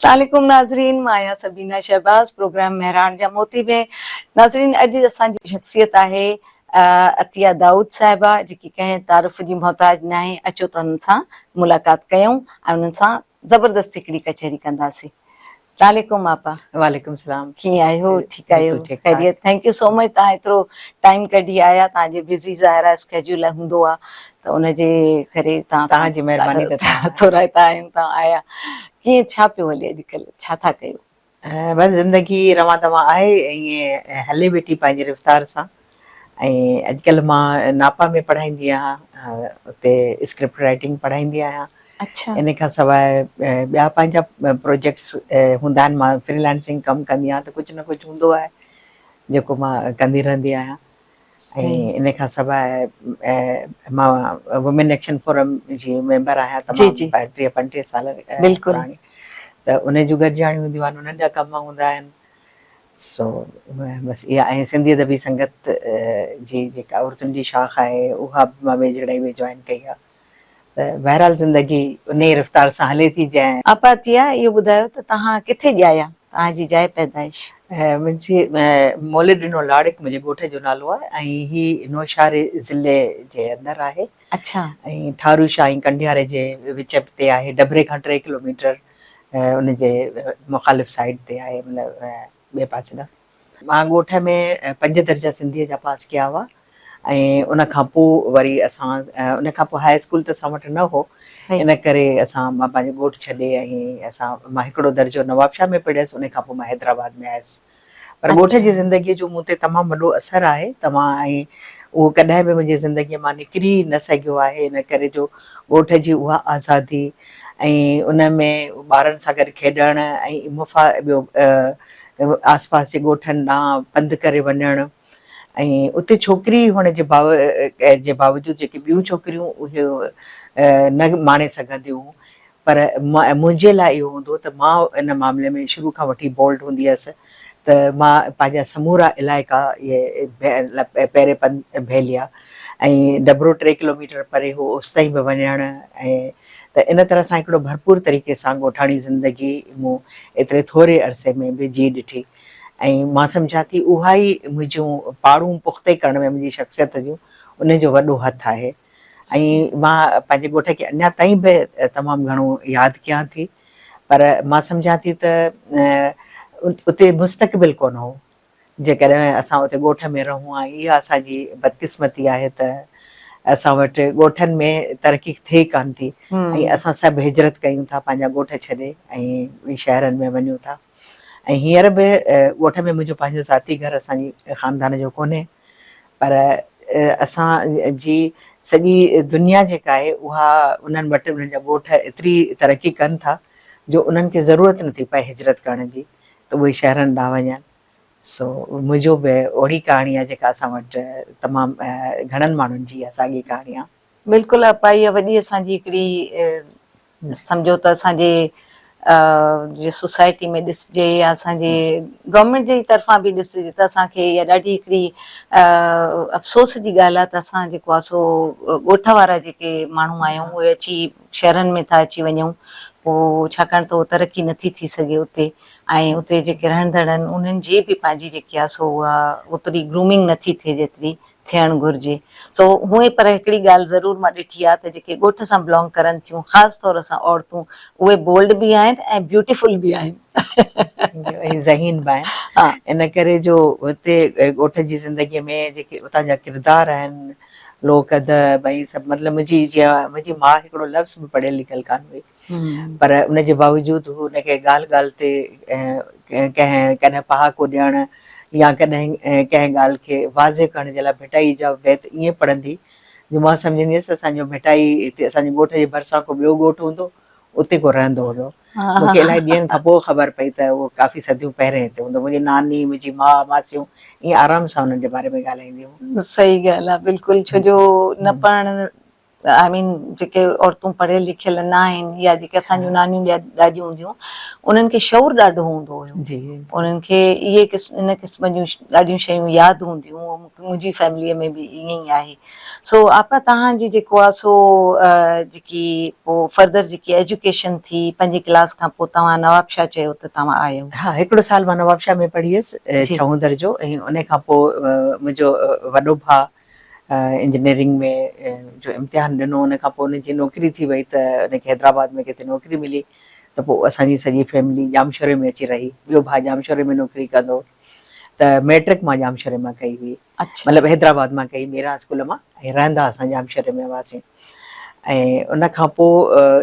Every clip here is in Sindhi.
السلام عليڪم ناظرين مان آهيان سبينا شهباز پروگرام مهراڻ جا موتي ۾ ناظرين اڄ اسان جي شخصيت آهي عطيه دائود صاحبه جيڪي ڪنهن تعارف جي محتاج ناهي اچو ته انهن سان ملاقات ڪيون ۽ انهن سان زبردست هڪڙي ڪچهري ڪنداسين السلام عليڪم آپا. وعليڪم السلام. ڪيئن آهيو ٺيڪ آهيو خيريت thank you سو مچ تهان ايترو ٽائيم ڪڍي آيا تهان جي بزي ظاهر آهي اسڪيجول هوندو آهي ته ان جي ڪري تهان تهان جي مهرباني ته تهان ٿورائتا آهيون تهان آيا ڪيئن ڇا پيو هلي اڄڪلهه ڇا ٿا ڪيو. بس زندگي روان دوان آهي ائين هلي ويٺي پنهنجي رفتار سان ۽ اڄڪلهه مان ناپا ۾ پڙهائيندي آهيان اتي اسڪرپٽ رائيٽنگ پڙهائيندي آهيان اڇا. ان کان سواء ٻيا پنهنجا پروجيڪٽس هوندا آهن مان فري لانسنگ ڪم ڪندي آهيان ته ڪجهه نه ڪجهه هوندو آهي جيڪو مان ڪندي رهندي آهيان ۽ ان کان سواء مان وومين ايڪشن فورم جي ميمبر آهيان تمام 30 35 سال پراڻي ته ان جون گڏجاڻيون هونديون آهن انهن جا ڪم هوندا آهن سو بس اها ۽ سنڌي ادبي سنگت جي جيڪا عورتن جي شاخ آهي اها به مان ويجهڙائي ۾ جوائن ڪئي آهي ته بهرحال زندگي انهي رفتار سان هلي ٿي جنهن. آپا عطيه اهو ٻڌايو ته توهان ڪٿي ڄايا توهان جي جاء پيدائش؟ منهنجي مولد ڏنو لاڙڪ منهنجي ڳوٺ جو نالو آهي ۽ هي نوشهري ضلعي جي اندر آهي. اڇا. ۽ ٺارو شاهه ۽ ڪنڊياري جي وچ تي آهي ڊڀري کان 3 ڪلوميٽر ان جي مخالف سائيڊ تي آهي مطلب ٻئي پاسي ڏانهن. مان ڳوٺ ۾ پنج درجا سنڌيء جا پاس ڪيا هئا ۽ ان کان پوء وري اسان ان کان پوء هاء اسڪول ته اسان وٽ نه هو ان ڪري اسان مان پنهنجو ڳوٺ ڇڏي ۽ اسان مان هڪڙو درجو نوابشاهه ۾ پڙهيس ان کان پوء مان حيدرآباد ۾ آيس پر ڳوٺ جي زندگيء جو مون تي تمام وڏو اثر آهي توهان ۽ اهو ڪڏهن به منهنجي زندگيء مان نڪري نه سگهيو آهي ان ڪري جو ڳوٺ جي اها آزادي ۽ ان ۾ ٻارن سان گڏ کيڏڻ ۽ مفا ٻيو آس پاس جي ڳوٺن ڏانهن پنڌ ڪري وڃڻ ۽ اتي ڇوڪري هئڻ جي جي باوجود جيڪي ٻيون ڇوڪريون اهي نه ماڻي سگهنديون پر منهنجي لاء اهو هوندو هو ته مان ان معاملي ۾ شروع کان وٺي بولڊ هوندي هيس ته مان پنهنجا سمورا علائقا اهي پيري پنڌ ڀيليا ۽ ڊبرو 3 ڪلوميٽر پري هو اوستائين به وڃڻ ۽ ته ان طرح سان هڪڙو ڀرپور طريقي سان ڳوٺاڻي زندگي مون ايتري ٿوري عرصي ۾ به جي ڏٺي ۽ مان سمجهان ٿي اها ئي منهنجون پاڙون پختي ڪرڻ ۾ منهنجي شخصيت جون ان جو وڏو هٿ آهي. ۽ مان پنهنجي ڳوٺ کي اڃا تائين به تمام گهڻو ياد ڪيان ٿي پر مان سمجهان ٿي ته اتي مستقبل ڪونه هو جيڪڏهن اسان اتي ڳوٺ ۾ رهون ها اها اسان جي بدقسمتي آهي ته اسان وٽ ڳوٺن ۾ ترقي ٿئي ڪانه ٿي ۽ اسان سڀ هجرت ڪيون ٿا پنهنجا ڳوٺ ڇڏي ۽ شهرن ۾ وڃون ٿا ۽ هينئر به ڳوٺ ۾ منهنجو پنهنجو ذاتي گهر اسان جي خاندان جو ڪونهي پر اسان جي سڄي دنيا جيڪا آهي اها انهن وٽ انهن جا ڳوٺ ايتري ترقي ڪن ٿا جو انهن کي ضرورت نٿي پئي هجرت ڪرڻ جي ته اهي شهرن ڏانهن وڃن سو منهنجو به اهڙي ڪهاڻي آهي جيڪا اسان وٽ تمام گهڻن ماڻهن جي اها ساڳي ڪهاڻي آهي. بلڪل آپا اها وڏي اسان جي هڪڙي سمجهو ته اسان جي جي سوسائٽي ۾ ڏسجي يا اسان جي گورنمينٽ جي طرفان به ڏسجي ته اسان کي اها ڏاڍي هڪڙي افسوس جي ڳالهه آهي ته اسان جيڪو آهي سو ڳوٺ وارا جيڪي ماڻهو آهيون اهي اچي شهرن ۾ ٿا اچي وڃون پوء ڇاڪاڻ ته ترقي نٿي ٿي سگهي اتي ۽ اتي جيڪي رهندڙ آهن انهن جي به پنهنجي جيڪي آهي سو اها اوتري گرومنگ نٿي ٿئي جيتري ٿيڻ گهرجي. سو هونئن پر هڪڙي ڳالهه ضرور مان ڏٺي آهي ته جيڪي ڳوٺ سان بلانگ ڪرن ٿيون خاص طور سان عورتون اهي بولڊ به آهن ۽ بيوٽيفل به آهن. ۽ ذهين به آهن ان ڪري جو هتي ڳوٺ جي زندگي ۾ جيڪي اتان جا ڪردار آهن لوڪ ادب ۽ سڀ مطلب منهنجي جيئن منهنجي ماء هڪڙو لفظ به پڙهيل لکيل ڪانه هئي پر ان جي باوجود هو ان کي ڳالهه ڳالهه تي ڪنهن ڪڏهن پهاڪو ڏيڻ يا ڪڏهن ڪنهن ڳالهه کي واضح ڪرڻ جي لاء ڀٽائي جا بيت ائين پڙهندي جو مان سمجهندي هيس اسان جو ڀٽائي هتي اسان جي ڳوٺ جي ڀرسان ڪو ٻيو ڳوٺ هوندو اتي ڪو رهندو هوندو. مون کي الاهي ڏينهن کان پوء خبر پئي ته اهو ڪافي صديون پهرين هتي هوندو. منهنجي ناني، منهنجي ماء، ماسيون ائين آرام سان انهن جي باري ۾ ڳالهائينديون هيون. صحيح ڳالهه آهي بلڪل ڇو جو نه پڙهڻ آء مين جيڪي عورتون پڙهيل لکيل نه آهن يا جيڪي اسان جون نانيون ڏاڏيون هونديون انهن کي شعور ڏاڍو هوندو هيو جي انهن کي اهي قسم ان قسم جون ڏاڍيون شيون ياد هونديون منهنجي فيمليء ۾ به ائين ئي آهي سو آپا توهان جي جيڪو آهي سو جيڪي پوء فردر جيڪي ايجوڪيشن ٿي پنجين ڪلاس کان پوء توهان نوابشاهه چيو ته توهان آيو. ها هڪڙو سال مان نوابشاهه ۾ پڙهي هيس ڇهون درجو ۽ ان کان پوء منهنجو وڏو ڀاء انجنيئرنگ ۾ جو امتحان ڏنو ان کان پوء ان جي نوڪري ٿي وئي ته ان کي حيدرآباد ۾ ڪٿي نوڪري ملي ته پوء اسان جي سڄي فيملي ڄامشوري ۾ اچي رهي ٻيو ڀاء ڄامشوري ۾ نوڪري ڪندو ته ميٽرڪ مان ڄامشوري مان ڪئي هئي مطلب حيدرآباد مان ڪئي ميران اسڪول مان ۽ رهندا اسان ڄامشوري ۾ هئاسين ۽ ان کان پوء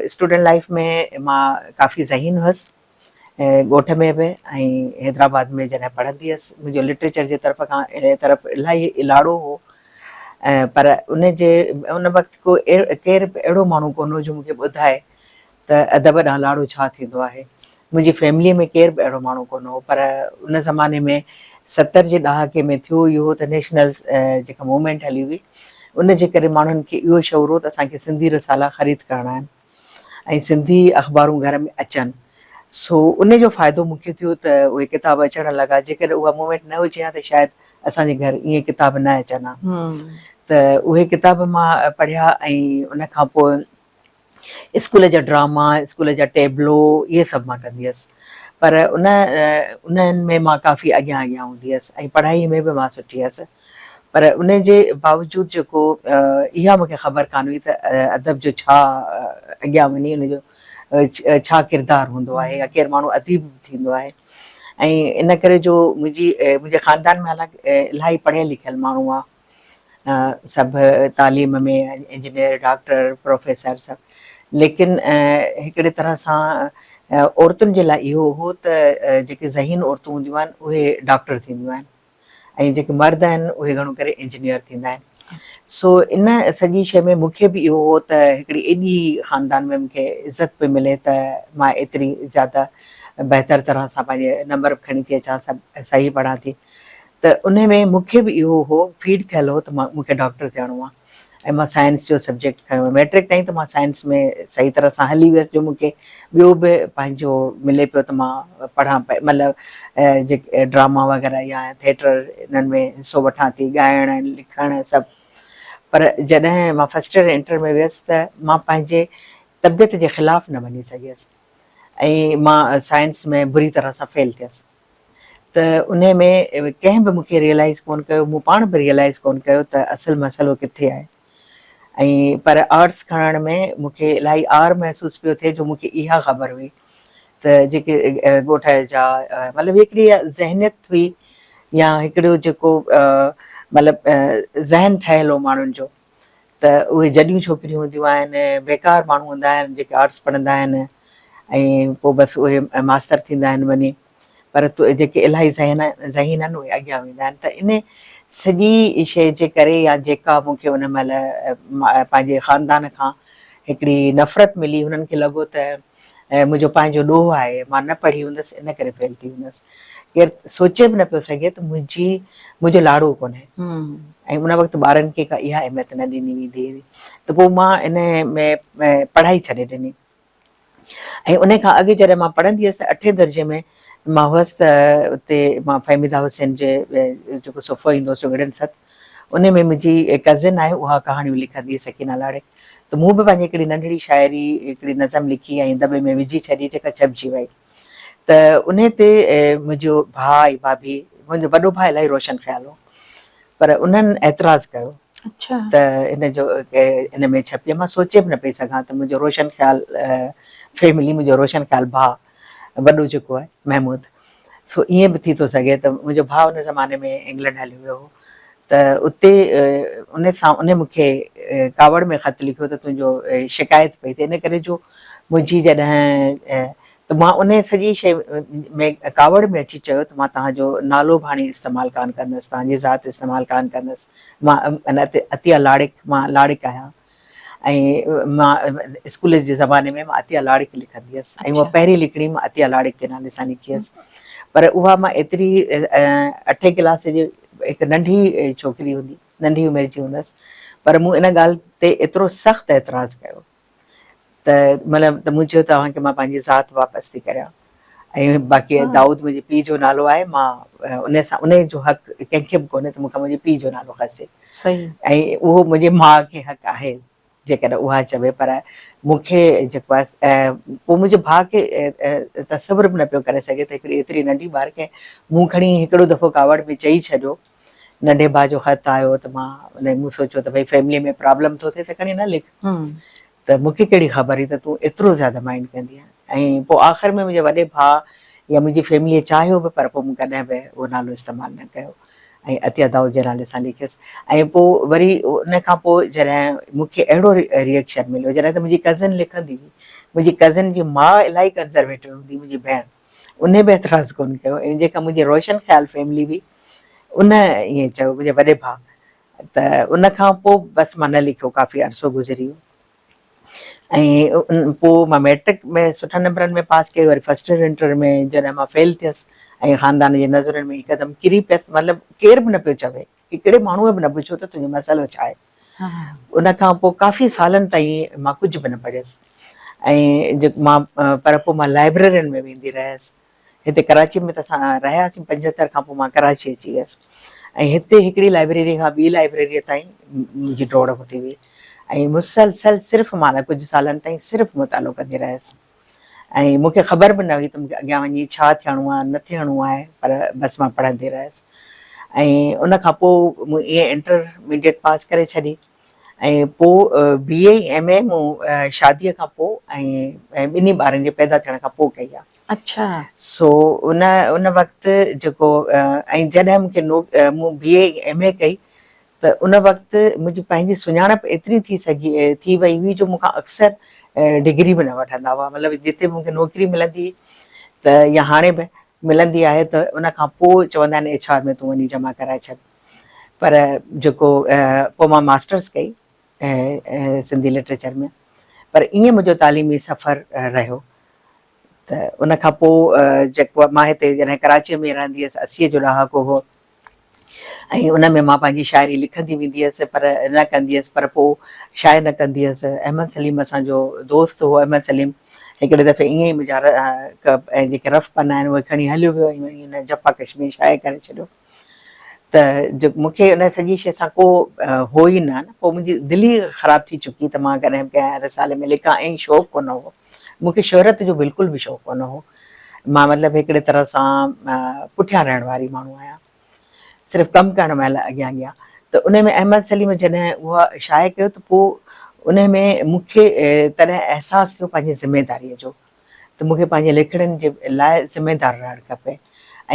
اسٽوڊنٽ لائيف ۾ مان ڪافي ذهين هئس ڳوٺ ۾ به ۽ حيدرآباد ۾ جڏهن پڙهندي هيس منهنجو لٽريچر جي طرف کان ان طرف الاهي الاڙو هو پر ان جي ان وقت ڪو ڪير به اهڙو ماڻهو ڪونه هو جو مون کي ٻڌائي ته ادب ڏانهن لاڙو ڇا ٿيندو آهي. منهنجي فيمليء ۾ ڪير به اهڙو ماڻهو ڪونه هو پر ان زماني ۾ 70 جي ڏهاڪي ۾ ٿيو اهو هو ته نيشنل جيڪا موومينٽ هلي هئي ان جي ڪري ماڻهن کي اهو شعور هو ته اسان کي سنڌي رسالا خريد ڪرڻا آهن ۽ سنڌي اخبارون گهر ۾ اچن سو ان جو فائدو مون کي ٿيو ته اهي ڪتاب اچڻ لڳا جيڪڏهن اها موومينٽ نه هجي ها ته شايد اسان جي گهر ائين ڪتاب نه اچن ها ته اهي ڪتاب مان پڙهيا ۽ ان کان پوء اسڪول جا ڊراما، اسڪول جا ٽيبلو اهي سڀ مان ڪندي هيس پر ان انهن ۾ مان ڪافي اڳيان اڳيان هوندي هيس ۽ پڙهائي ۾ به مان سٺي هيس پر ان جي باوجود جيڪو اها مون کي خبر ڪانه هئي ته ادب جو ڇا اڳيان وڃي ان جو ڇا ڪردار هوندو آهي يا ڪير ماڻهو اديب به ٿيندو آهي ۽ ان ڪري جو منهنجي منهنجي خاندان ۾ حالانڪ الاهي پڙهيل لکيل ماڻهو هئا سڀ تعليم ۾ انجنيئر ڊاڪٽر پروفيسر سڀ ليڪن هڪڙي طرح سان عورتن جي لاء اهو هو ته جيڪي ذهين عورتون هونديون آهن اهي ڊاڪٽر ٿينديون آهن ۽ جيڪي مرد آهن اهي گهڻو ڪري انجنيئر ٿيندا آهن سو ان سڄي شيء ۾ مون کي به اهو هو ته هڪڙي ايڏي خاندان ۾ مون کي عزت پئي ملي ته مان ايتري زياده بهتر طرح سان پنهنجي نمبر به کڻي ٿي اچان سڀ صحيح پڙهان ٿي ته انهي ۾ مون کي به اهو هو فيڊ ٿيل هو ته مون کي ڊاڪٽر ٿيڻو آهي ۽ مان سائنس جو سبجيڪٽ کنيو ميٽرڪ تائين ته مان سائنس ۾ صحيح طرح سان هلي ويس جو مون کي ٻيو به پنهنجو ملي پيو ته مان پڙهان پئي مطلب جيڪي ڊراما وغيره يا ٿيٽر انهن ۾ حصو وٺان ٿي ڳائڻ لکڻ سڀ پر جڏهن مان فرسٽ ايئر انٽر ۾ ويس ته مان پنهنجي طبيعت جي خلاف نه وڃي سگهيس ۽ مان سائنس ۾ بري طرح سان فيل ٿيس ته انهي ۾ ڪنهن به مون کي ريئلائيز ڪونه ڪيو، مون پاڻ به ريئلائيز ڪونه ڪيو ته اصل مسئلو ڪٿي آهي ۽ پر آرٽس کڻڻ ۾ مون کي الاهي عار محسوس پيو ٿئي جو مون کي اها خبر هئي ته جيڪي ڳوٺ جا مطلب هڪڙي ذهنيت هئي يا هڪڙو جيڪو مطلب ذهن ٺهيل هو ماڻهن جو ته اهي جڏيون ڇوڪريون هونديون آهن، بيڪار ماڻهو هوندا آهن جيڪي آرٽس پڙهندا آهن ۽ پوء بس اهي ماستر ٿيندا آهن وڃي پر جيڪي الاهي ذهين ذهين آهن اهي اڳيان ويندا آهن ته ان سڄي شيء جي ڪري يا جيڪا مون کي ان مهل پنهنجي خاندان کان هڪڙي نفرت ملي هنن کي لڳو ته منهنجو پنهنجو ڏوهه آهي، مان نه پڙهي هوندس ان ڪري فيل ٿي هوندس. ڪير سوچي به نه پيو سگهي ته منهنجي منهنجو لاڙو ڪونهي ۽ ان وقت ٻارن کي ڪا اها اهميت نه ڏني ويندي هئي ته پوء مان ان ۾ پڙهائي ڇڏي ڏني ۽ ان کان اڳ جڏهن مان پڙهندي هيس ته اٺين درجي ۾ مان هئس ته اتي مان فهميده حسين جي جيڪو صفحو ايندو هو سگهڙين ست ان ۾ منهنجي ڪزن آهي اها ڪهاڻيون لکندي هئي سڪينه لاڙڪ ته مون به پنهنجي هڪڙي ننڍڙي شاعري هڪڙي نظم لکي ۽ دٻي ۾ وجهي ڇڏي جيڪا ڇپجي وئي ته انهي تي منهنجو ڀاء ۽ ڀاڀي منهنجو وڏو ڀاء الاهي روشن خيال هو پر انهن اعتراض ڪيو ته ان جو ان ۾ ڇپي مان سوچي به نه پئي سگهان ته منهنجو روشن خيال فيملي منهنجو روشن خيال ڀاء وڏو جيڪو آهي محمود سو ائين به ٿي ٿو سگهي ته منهنجو ڀاء ان زماني ۾ انگلنڊ هليو ويو هو ته اتي ان سان ان مون کي ڪاوڙ ۾ خط لکيو ته تنهنجو شڪايت پئي ٿئي ان ڪري جو منهنجي جڏهن ته مان ان سڄي شيء ۾ ڪاوڙ ۾ اچي چيو ته مان توهان جو نالو به هاڻي استعمال ڪانه ڪندس توهان جي ذات استعمال ڪانه ڪندس مان عطيه لاڙڪ مان لاڙڪ آهيان ۽ مان اسڪول جي زماني ۾ مان عطيه لاڙڪ لکندي هيس ۽ اها پهرين لکڻي مان عطيه لاڙڪ جي نالي سان لکي هيس پر اها مان ايتري اٺين ڪلاس جي هڪ ننڍي ڇوڪري هوندي ننڍي عمر جي هوندس پر مون ان ڳالهه تي ايترو سخت اعتراض ڪيو ته مطلب ته مون چيو توهان کي مان پنهنجي ذات واپس ٿي ڪريان ۽ باقي دائود منهنجي پيء جو نالو آهي مان ان سان ان جو حق ڪنهن کي به ڪونهي ته مون کان منهنجي پيء جو نالو کسي صحيح ۽ اهو منهنجي ماء کي حق آهي جيڪڏهن اها چوي پر مون کي جيڪو آهي پوء منهنجي ڀاء کي تصور به نه پيو ڪري سگهي ته هڪڙي ايتري ننڍي ٻار کي مون کڻي هڪڙو دفعو ڪاوڙ ۾ چئي ڇڏيو ننڍي ڀاء جو خط آيو ته مان ان مون سوچيو ته ڀئي فيملي ۾ پرابلم ٿو ٿئي ته کڻي نه لک ته مون کي ڪهڙي خبر هئي ته تون ايترو زياده مائنڊ ڪندينء ۽ پوء آخر ۾ منهنجي وڏي ڀاء يا منهنجي فيمليء چاهيو به پر پوء مون ڪڏهن به اهو نالو استعمال نه ڪيو ۽ عطيه دائود جي نالي سان لکيس ۽ پوء وري ان کان پوء جڏهن مون کي اهڙو ريئڪشن مليو جڏهن ته منهنجي ڪزن لکندي هئي منهنجي ڪزن جي ماء الاهي ڪنزرويٽو هوندي منهنجي ڀيڻ انهي به اعتراض ڪونه ڪيو ۽ جيڪا منهنجي روشن خيال فيملي هئي ان ائين چيو منهنجي وڏي ڀاء ته ان کان پوء بس مان نه لکيو ڪافي عرصو گذري ويو ۽ پوء مان ميٽرڪ ۾ سٺن نمبرن ۾ پاس ڪئي وري فرسٽ ايئر انٽر ۾ جڏهن مان فيل ٿيس ۽ خاندان جي نظرن ۾ هڪدم ڪري پيس مطلب ڪير به نه پيو چوي هڪڙي ماڻهوء به نه پڇيو ته تنهنجو مسئلو ڇا آهي ان کان پوء ڪافي سالن تائين مان ڪجهه به نه پڙهيس ۽ مان پر پوء مان لائبريرين ۾ ويندي رهيس هتي ڪراچي ۾ ته اسان رهياسين 75 کان پوء مان ڪراچي اچي ويس ۽ هتي هڪڙي لائبريري کان ٻي لائبريري تائين منهنجي ڊوڙ هوندي هئي ۽ مسلسل صرف مان ڪجهه سالن تائين صرف مطالعو ڪندي رهيس ۽ مون کي خبر به نه هئي ته مون کي اڳيان وڃي ڇا ٿيڻو آهي نه ٿيڻو آهي پر بس مان پڙهندي رهيس ۽ ان کان پوء مون ائين انٽرميڊيٽ پاس ڪري ڇڏي ۽ پوء بي اي ايم اي مون شاديء کان پوء ۽ ٻنهي ٻارن جي پيدا ٿيڻ کان پوء ڪئي آ. اڇا. سو ان ان وقت جيڪو ۽ جڏهن مون کي مون بي اي ايم اي ڪئي ته ان وقت منهنجي پنهنجي سڃاڻپ ايتري ٿي سگهي ٿي وئي هئي جو مون کان اڪثر ڊگري به نه وٺندا هئا مطلب جتي به مون کي نوڪري ملندي هئي ته يا هاڻي به ملندي آهي ته ان کان پوء چوندا آهن ايڇ آر ۾ تون وڃي جمع ڪرائي ڇڏ. پر جيڪو پوء مان ماسٽرس ڪئي سنڌي لٽريچر ۾ پر ائين منهنجو تعليمي سفر رهيو ته ان کان پوء جيڪو مان هتي جڏهن ڪراچيء ۾ رهندي هيس 80 جو ڏهاڪو هو ۽ ان ۾ مان پنهنجي شاعري لکندي ويندي هيس پر نه ڪندي هيس پر پوء شايع نه ڪندي هيس احمد سليم اسان جو دوست هو احمد سليم هڪڙي دفعي ائين ئي منهنجا جيڪي رف پنا آهن اهي کڻي هليو ويو ۽ ان جفاڪش ۾ شايع ڪري ڇڏيو ته جو مون کي ان سڄي شيء سان ڪو هو ئي نه، پوء منهنجي دل ئي خراب ٿي چڪي ته مان ڪڏهن به ڪنهن رسالي ۾ لکان ۽ شوق ڪونه هو. مون کي شهرت جو بلڪل به شوق ڪونه هو. مان مطلب هڪڙي طرح سان پٺيان رهڻ واري ماڻهو آهيان. صرف ڪم ڪرڻ مهل اڳيان اڳيان. ته ان ۾ احمد سليم جڏهن اها شايع ڪيو ته پوء ان ۾ مون کي تڏهن احساس ٿيو پنهنجي ذميداريء جو. ته مون کي پنهنجي لکڻين جي لاء ذميدار رهڻ کپي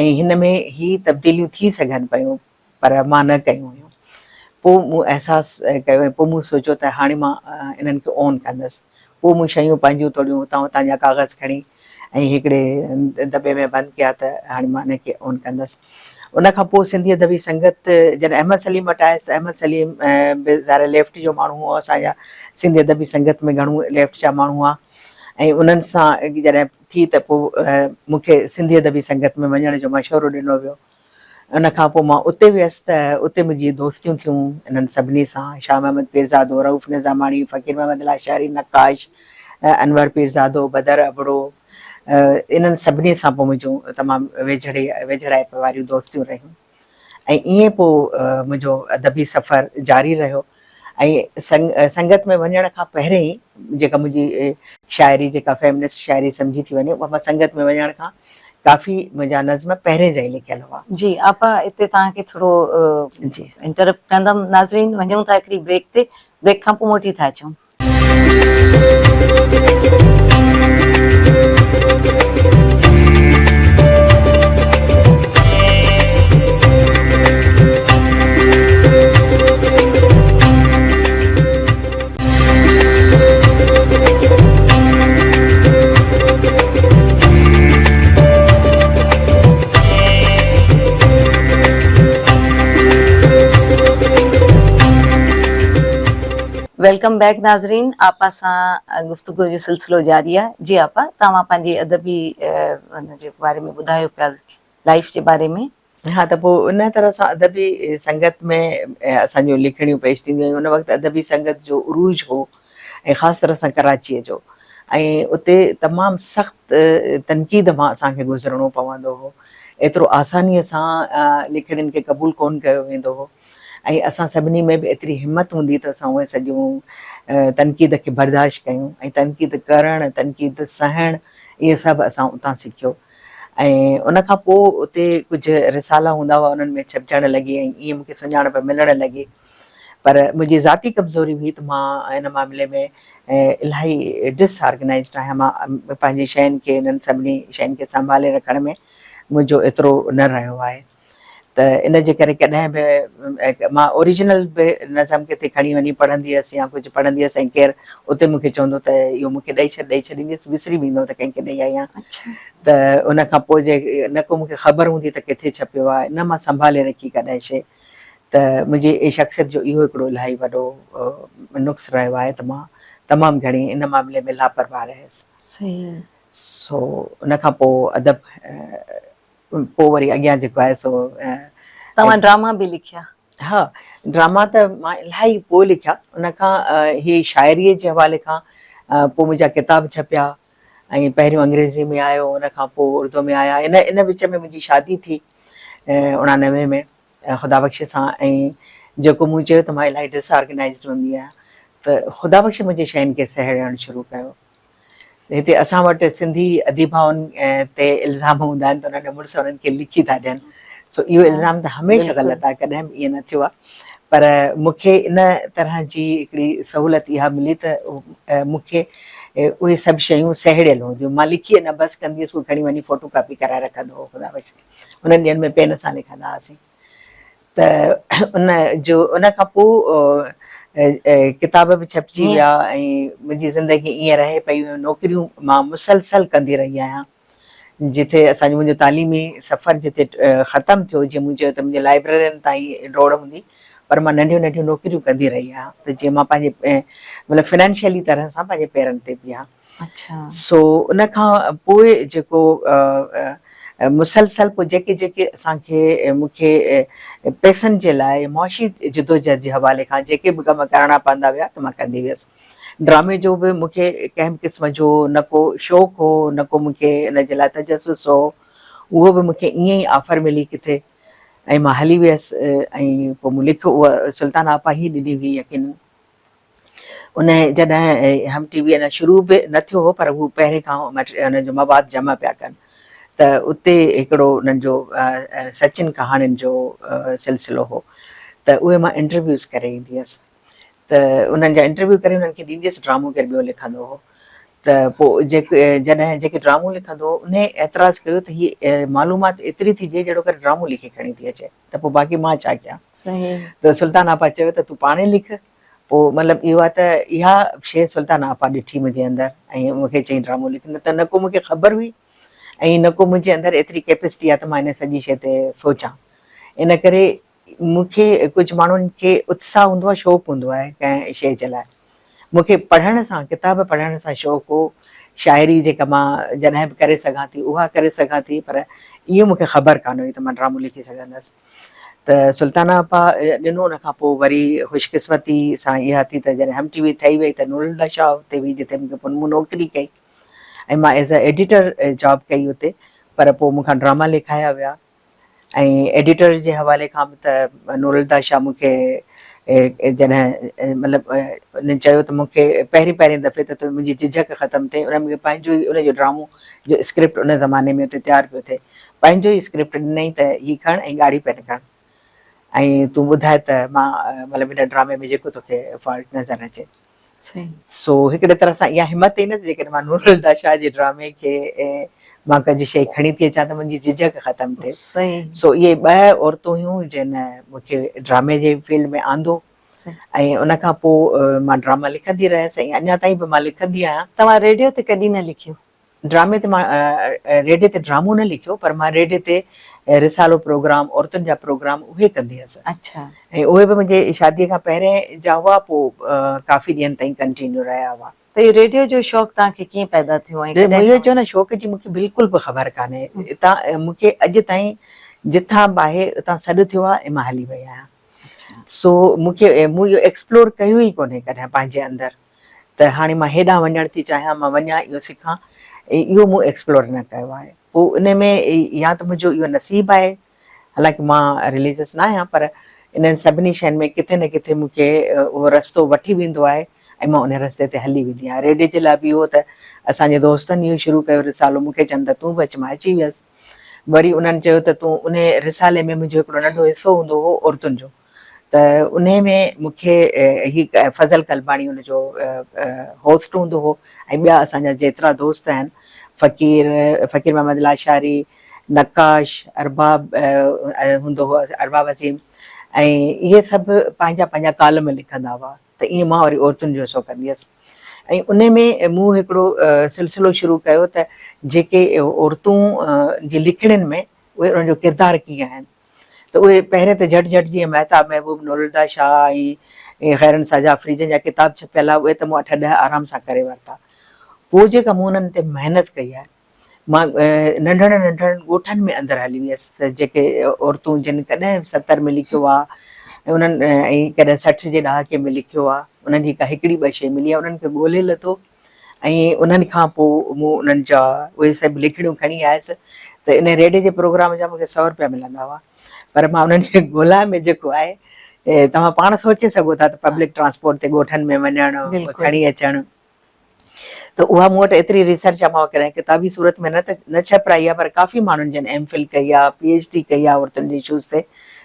۽ هن ۾ هي تبديليون ٿي سگهن پيون پر مان نه ڪيون هيون. پوء مون احساس ڪيو ۽ پوء مون سوچيو ته هاڻي مان انهن کي اون ڪندس. پوء مون شيون پنهنجون ٿوريون هتان هتان جا ڪاغذ کڻي ۽ هڪڙي دٻي ۾ بند ڪيا ته هاڻي مان انهن کي اون ڪندس. ان کان پوء سنڌي ادبي سنگت جڏهن احمد سليم وٽ آيس ته احمد سليم به ظاهر ليفٽ جو ماڻهو هو اسان جا سنڌي ادبي سنگت ۾ گهڻو ليفٽ جا ماڻهو هئا. ۽ انهن سان جڏهن ٿي ته پوء مون کي سنڌي ادبي سنگت ۾ وڃڻ جو مشورو ڏنو ويو. ان کان پوء مان اتي ويس ته اتي منهنجي دوستيون ٿيون انهن سڀني سان، شاهه محمد پيرزادو، رئوف نظاماڻي، فقير محمد لاشاري، نقاش، انور پيرزادو، بدر ابڙو، انهن سڀني سان پوء منهنجون تمام ويجهڙي ويجهڙائپ واريون دوستيون رهيون. ۽ ائين پوء منهنجو ادبي سفر جاري رهيو ۽ سنگت ۾ وڃڻ کان پهرين جيڪا منهنجي شاعري جيڪا فيمنسٽ شاعري سمجهي ٿي وڃي اها مان سنگت ۾ وڃڻ کان ڪافي منهنجا نظم پهرين جا ئي لکيل هئا. جي آپا اتي توهان کي ٿورو جي. انٽرپٽ ڪندم ناظرين وڃون ٿا هڪڙي بريڪ تي بريڪ کان پوء موٽي ٿا اچون. Welcome back ناظرين آپا سان گفتگو جو سلسلو جاري آهي جي آپا توهان پنهنجي ادبي ان جي باري ۾ ٻڌايو پيا لائف جي باري ۾. ها ته پوء ان طرح سان ادبي سنگت ۾ اسان جون لکڻيون پيش ٿينديون هيون. ان وقت ادبي سنگت جو عروج هو ۽ خاص طرح سان ڪراچيء جو ۽ اتي تمام سخت تنقيد مان اسان کي گذرڻو پوندو هو. ايترو آسانيء سان لکڻين کي قبول ڪونه ڪيو ويندو هو ۽ اسان سڀني ۾ به ايتري همت هوندي ته اسان اهي سڄيون تنقيد کي برداشت ڪيون ۽ تنقيد ڪرڻ، تنقيد سهڻ اهي سڀ اسان اتان سکيو. ۽ ان کان پوء اتي ڪجهه رسالا هوندا هئا انهن ۾ ڇپجڻ لڳي ۽ ائين مون کي سڃاڻپ ملڻ لڳي پر منهنجي ذاتي ڪمزوري هئي ته مان ان معاملي ۾ الاهي ڊس آرگنائيزڊ آهيان مان پنهنجي شين کي انهن سڀني شين کي سنڀالي رکڻ ۾ منهنجو ايترو نه رهيو آهي ته ان جي ڪري ڪڏهن به مان اوريجنل به نظم ڪٿي کڻي وڃي پڙهندي هيس يا ڪجهه پڙهندي هيس ۽ ڪير اتي مون کي چوندو ته اهو مون کي ڏئي ڇڏ ڏئي ڇڏيندي هيس وسري ويندو ته ڪنهن کي ڏئي آئي آهيان ته ان کان پوء جي نه ڪو مون کي خبر هوندي ته ڪٿي ڇپيو آهي نه مان سنڀالي رکي ڪڏهن شيء ته منهنجي شخصيت جو اهو هڪڙو الاهي وڏو نقص رهيو آهي ته مان تمام گهڻي ان معاملي ۾ لاپرواهه رهيس. سو ان کان پوء ادب پوء وري اڳيان جيڪو آهي سو. توهان ڊراما به لکيا؟ ها ڊراما ته مان الاهي پوء لکيا ان کان هي شاعريء جي حوالي کان پوء منهنجا ڪتاب ڇپيا ۽ پهريون انگريزي ۾ آيو ان کان پوء اردو ۾ آيا ان ان وچ ۾ منهنجي شادي ٿي 89 ۾ خدا بخش سان ۽ جيڪو مون چيو ته مان الاهي ڊس آرگنائيزڊ هوندي آهيان ته خدا بخش منهنجي شين کي سهيڙڻ شروع ڪيو هتي اسان وٽ سنڌي اديبائن تي الزام هوندا آهن ته انهن جا مڙس انهن کي لکي ٿا ڏين سو اهو الزام ته هميشه غلط آهي ڪڏهن به ائين نه ٿيو آهي پر مون کي ان طرح جي هڪڙي سهولت اها ملي ته مون کي اهي سڀ شيون سهيڙيل هونديون مان لکي اڃا بس ڪندي هيس اهو کڻي وڃي فوٽو ڪاپي ڪرائي رکندو هو خدا بخش انهن ڏينهن ۾ پين سان لکندا هئاسين ته ان جو ان کان پوء ڪتاب به ڇپجي ويا ۽ منهنجي زندگي ائين رهي پئي نوڪريون مان مسلسل ڪندي رهي آهيان جتي اسان جو منهنجو تعليمي سفر جتي ختم ٿيو جيئن مون چيو ته منهنجي لائبريرين تائين ڊوڙ هوندي پر مان ننڍيون ننڍيون نوڪريون ڪندي رهي آهيان ته جيئن مان پنهنجي مطلب فنانشلي طرح سان پنهنجي پيرن تي بيهان سو ان کان پوء جيڪو مسلسل پوء جيڪي جيڪي اسان کي مون کي پئسن جي لاء معاشي جدوجهد جي حوالي کان جيڪي به ڪم ڪرڻا پوندا ويا ته مان ڪندي ويس. ڊرامي جو به مون کي ڪنهن به قسم جو نه ڪو شوق هو نه ڪو مون کي ان جي لاء تجسس هو اهو به مون کي ائين ئي آفر ملي ڪٿي ۽ مان هلي ويس ۽ پوء مون لکيو اها سلطانه آپا ئي ڏني هئي يقينن. ان جڏهن هم ٽي وي اڃا شروع به نه ٿيو هو پر هو پهرين کان ان جو مواد جمع پيا ڪن ته اتي هڪڙو انهن جو سچن ڪهاڻين جو سلسلو هو ته اهي مان انٽرويوز ڪري ايندي هيس ته انهن جا انٽرويو ڪري انهن کي ڏيندي هيس ڊرامو ڪير ٻيو لکندو هو ته پوء جيڪي جڏهن جيڪي ڊرامو لکندو هو انهي اعتراض ڪيو ته هي معلومات ايتري ٿي ڏئي جهڙو ڪر ڊرامو لکي کڻي ٿي اچي ته پوء باقي مان ڇا ڪيان؟ ته سلطان آپا چيو ته تون پاڻ ئي لک. پوء مطلب اهو آهي ته اها شيء سلطان آپا ڏٺي منهنجي اندر ۽ مون کي چيائين ڊرامو لک نه ته نه ڪو مون کي خبر هئي ۽ نه ڪو منهنجي اندر ايتري ڪيپسٽي آهي ته مان ان سڄي شيء تي سوچان. ان ڪري مون کي ڪجهه ماڻهن کي اتساهه هوندو آهي شوق هوندو آهي ڪنهن شيء جي لاء. مون کي پڙهڻ سان ڪتاب پڙهڻ سان شوق هو، شاعري جيڪا مان جڏهن به ڪري سگهان ٿي اها ڪري سگهان ٿي پر اهو مون کي خبر ڪانه هئي ته مان ڊرامو لکي سگهندس ته سلطانه آپا ڏنو ان کان پوء وري خوش قسمتي سان اها ٿي ته جڏهن هم ٽي وي ٺهي وئي ته نورالهديٰ شاهه اتي هئي جتي مون کي پوء مون نوڪري ڪئي ۽ مان ايز اي ايڊيٽر جاب ڪئي اتي پر پوء مون کان ڊراما لکايا ويا ۽ ايڊيٽر جي حوالي کان به ته نورالهديٰ شاهه مون کي جڏهن مطلب انهن چيو ته مون کي پهرين پهرين دفعي ته منهنجي جهجهڪ ختم ٿئي ان مون کي پنهنجو ئي ان جو ڊرامو جو اسڪرپٽ ان زماني ۾ اتي تيار پيو ٿئي پنهنجو ئي اسڪرپٽ ڏنائين ته هي کڻ ۽ ڳاڙهي پين کڻ ۽ تون ٻڌاء ته مان مطلب ان ڊرامي ۾ جيڪو توکي فالٽ نظر اچي. سو هڪڙي طرح سان اها همت ئي نه ته جيڪڏهن مان نورالهديٰ شاهه جي ڊرامي کي مان ڪجهه شيء کڻي ٿي اچان ته منهنجي جهجهڪ ختم ٿئي. سو اهي ٻه عورتون هيون جن مون کي ڊرامي جي فيلڊ ۾ آندو ۽ ان کان پوء مان ڊراما لکندي رهيس ۽ اڃا تائين به مان لکندي آهيان. توهان ريڊيو تي ڪڏهن نه لکيو؟ ڊرامي تي مان ريڊيو تي ڊرامو نه لکيو پر مان ريڊيو تي رسالو پروگرام عورتن جا پروگرام اهي ڪندي هيس. اڇا. ۽ اهي به منهنجي شادي کان پهرين جا هئا پوء ڪافي ڏينهن تائين ڪنٽينيو رهيا هئا. ته اهو ريڊيو جو شوق توهان کي ڪيئن پيدا ٿيو ۽ ڪڏهن؟ مون اهو چيو نه شوق جي مون کي بلڪل به خبر ڪانهي اتان مون کي اڄ تائين جتان به آهي اتان سڏ ٿيو آهي ۽ مان هلي وئي آهيان. سو مون کي مون اهو ايڪسپلور ڪيو ئي ڪونهي ڪڏهن پنهنجي اندر ته هاڻي مان هيڏانهن وڃڻ ٿي چاهيان مان وڃان اهو سکان اهو مون ايڪسپلور نه ڪيو آهي. پوء ان ۾ يا ته منهنجو اهو نصيب آهي حالانڪه مان رليجس نه آهيان پر انهن سڀني شين ۾ ڪٿي نه ڪٿي مون کي اهو رستو وٺي ويندو آهي ۽ مان ان رستي تي هلي ويندي آهيان. ريڊيو جي لاء به اهو ته اسان جي دوستن اهو شروع ڪيو رسالو مون کي چون ته تون به اچ مان اچي ويس. وري انهن چيو ته تون انهي رسالي ۾ منهنجو هڪڙو ننڍو حصو هوندو هو عورتن جو ته انهي ۾ مون کي هي فضل قلباڻي ان جو هوسٽ هوندو هو ۽ ٻيا اسان جا جيترا دوست آهن فقير فقير محمد لاشاري، نقاش، ارباب هوندو هو ارباب عظيم ۽ اهي سڀ پنهنجا پنهنجا ڪالم لکندا هئا ته ائين مان وري عورتن جو حصو ڪندي هيس ۽ انهي ۾ مون هڪڙو سلسلو شروع ڪيو ته جيڪي عورتون جي لکڻين ۾ اهي انهن جو ڪردار ڪيئن آهن ته اهي پهرين ته جهٽ جهٽ جيئن مهتاب محبوب، نورالهديٰ شاهه ۽ خيرالنساء جعفري جن جا ڪتاب ڇپيل هئا اهي ته مون اٺ ڏهه آرام سان ڪري ورتا. پوء جيڪا مون انهن تي محنت ڪئي آهي، مان ننڍڙن ننڍڙن ڳوٺن ۾ اندر هلي ويس ته جيڪي عورتون جن ڪڏهن 70 ۾ لکيو آهي ۽ انهن ۽ ڪڏهن 60 جي ڏهاڪي ۾ لکيو آهي انهن جي ڪا هڪڙي ٻه شيء ملي آهي انهن کي ڳولي لڌو ۽ انهن کان پوء مون انهن جا اهي سڀ لکڻيون کڻي آيس ته ان ريڊيو جي پروگرام جا مون کي سئو روپيا ملندا هئا پر مان انهن جي ڳولا ۾ جيڪو آهي توهان پاڻ سوچي سگهو ٿا ته پبلڪ ٽرانسپورٽ تي ڳوٺن ۾ وڃڻ کڻي اچڻ ته اها مون وٽ ايتري ريسرچ آهي مان ڪڏهن ڪتابي صورت ۾ نه ته نه ڇپرائي آهي پر ڪافي ماڻهن جن ايم فل ڪئي آهي پي ايڇ ڊي ڪئي آهي عورتن جي اشوز تي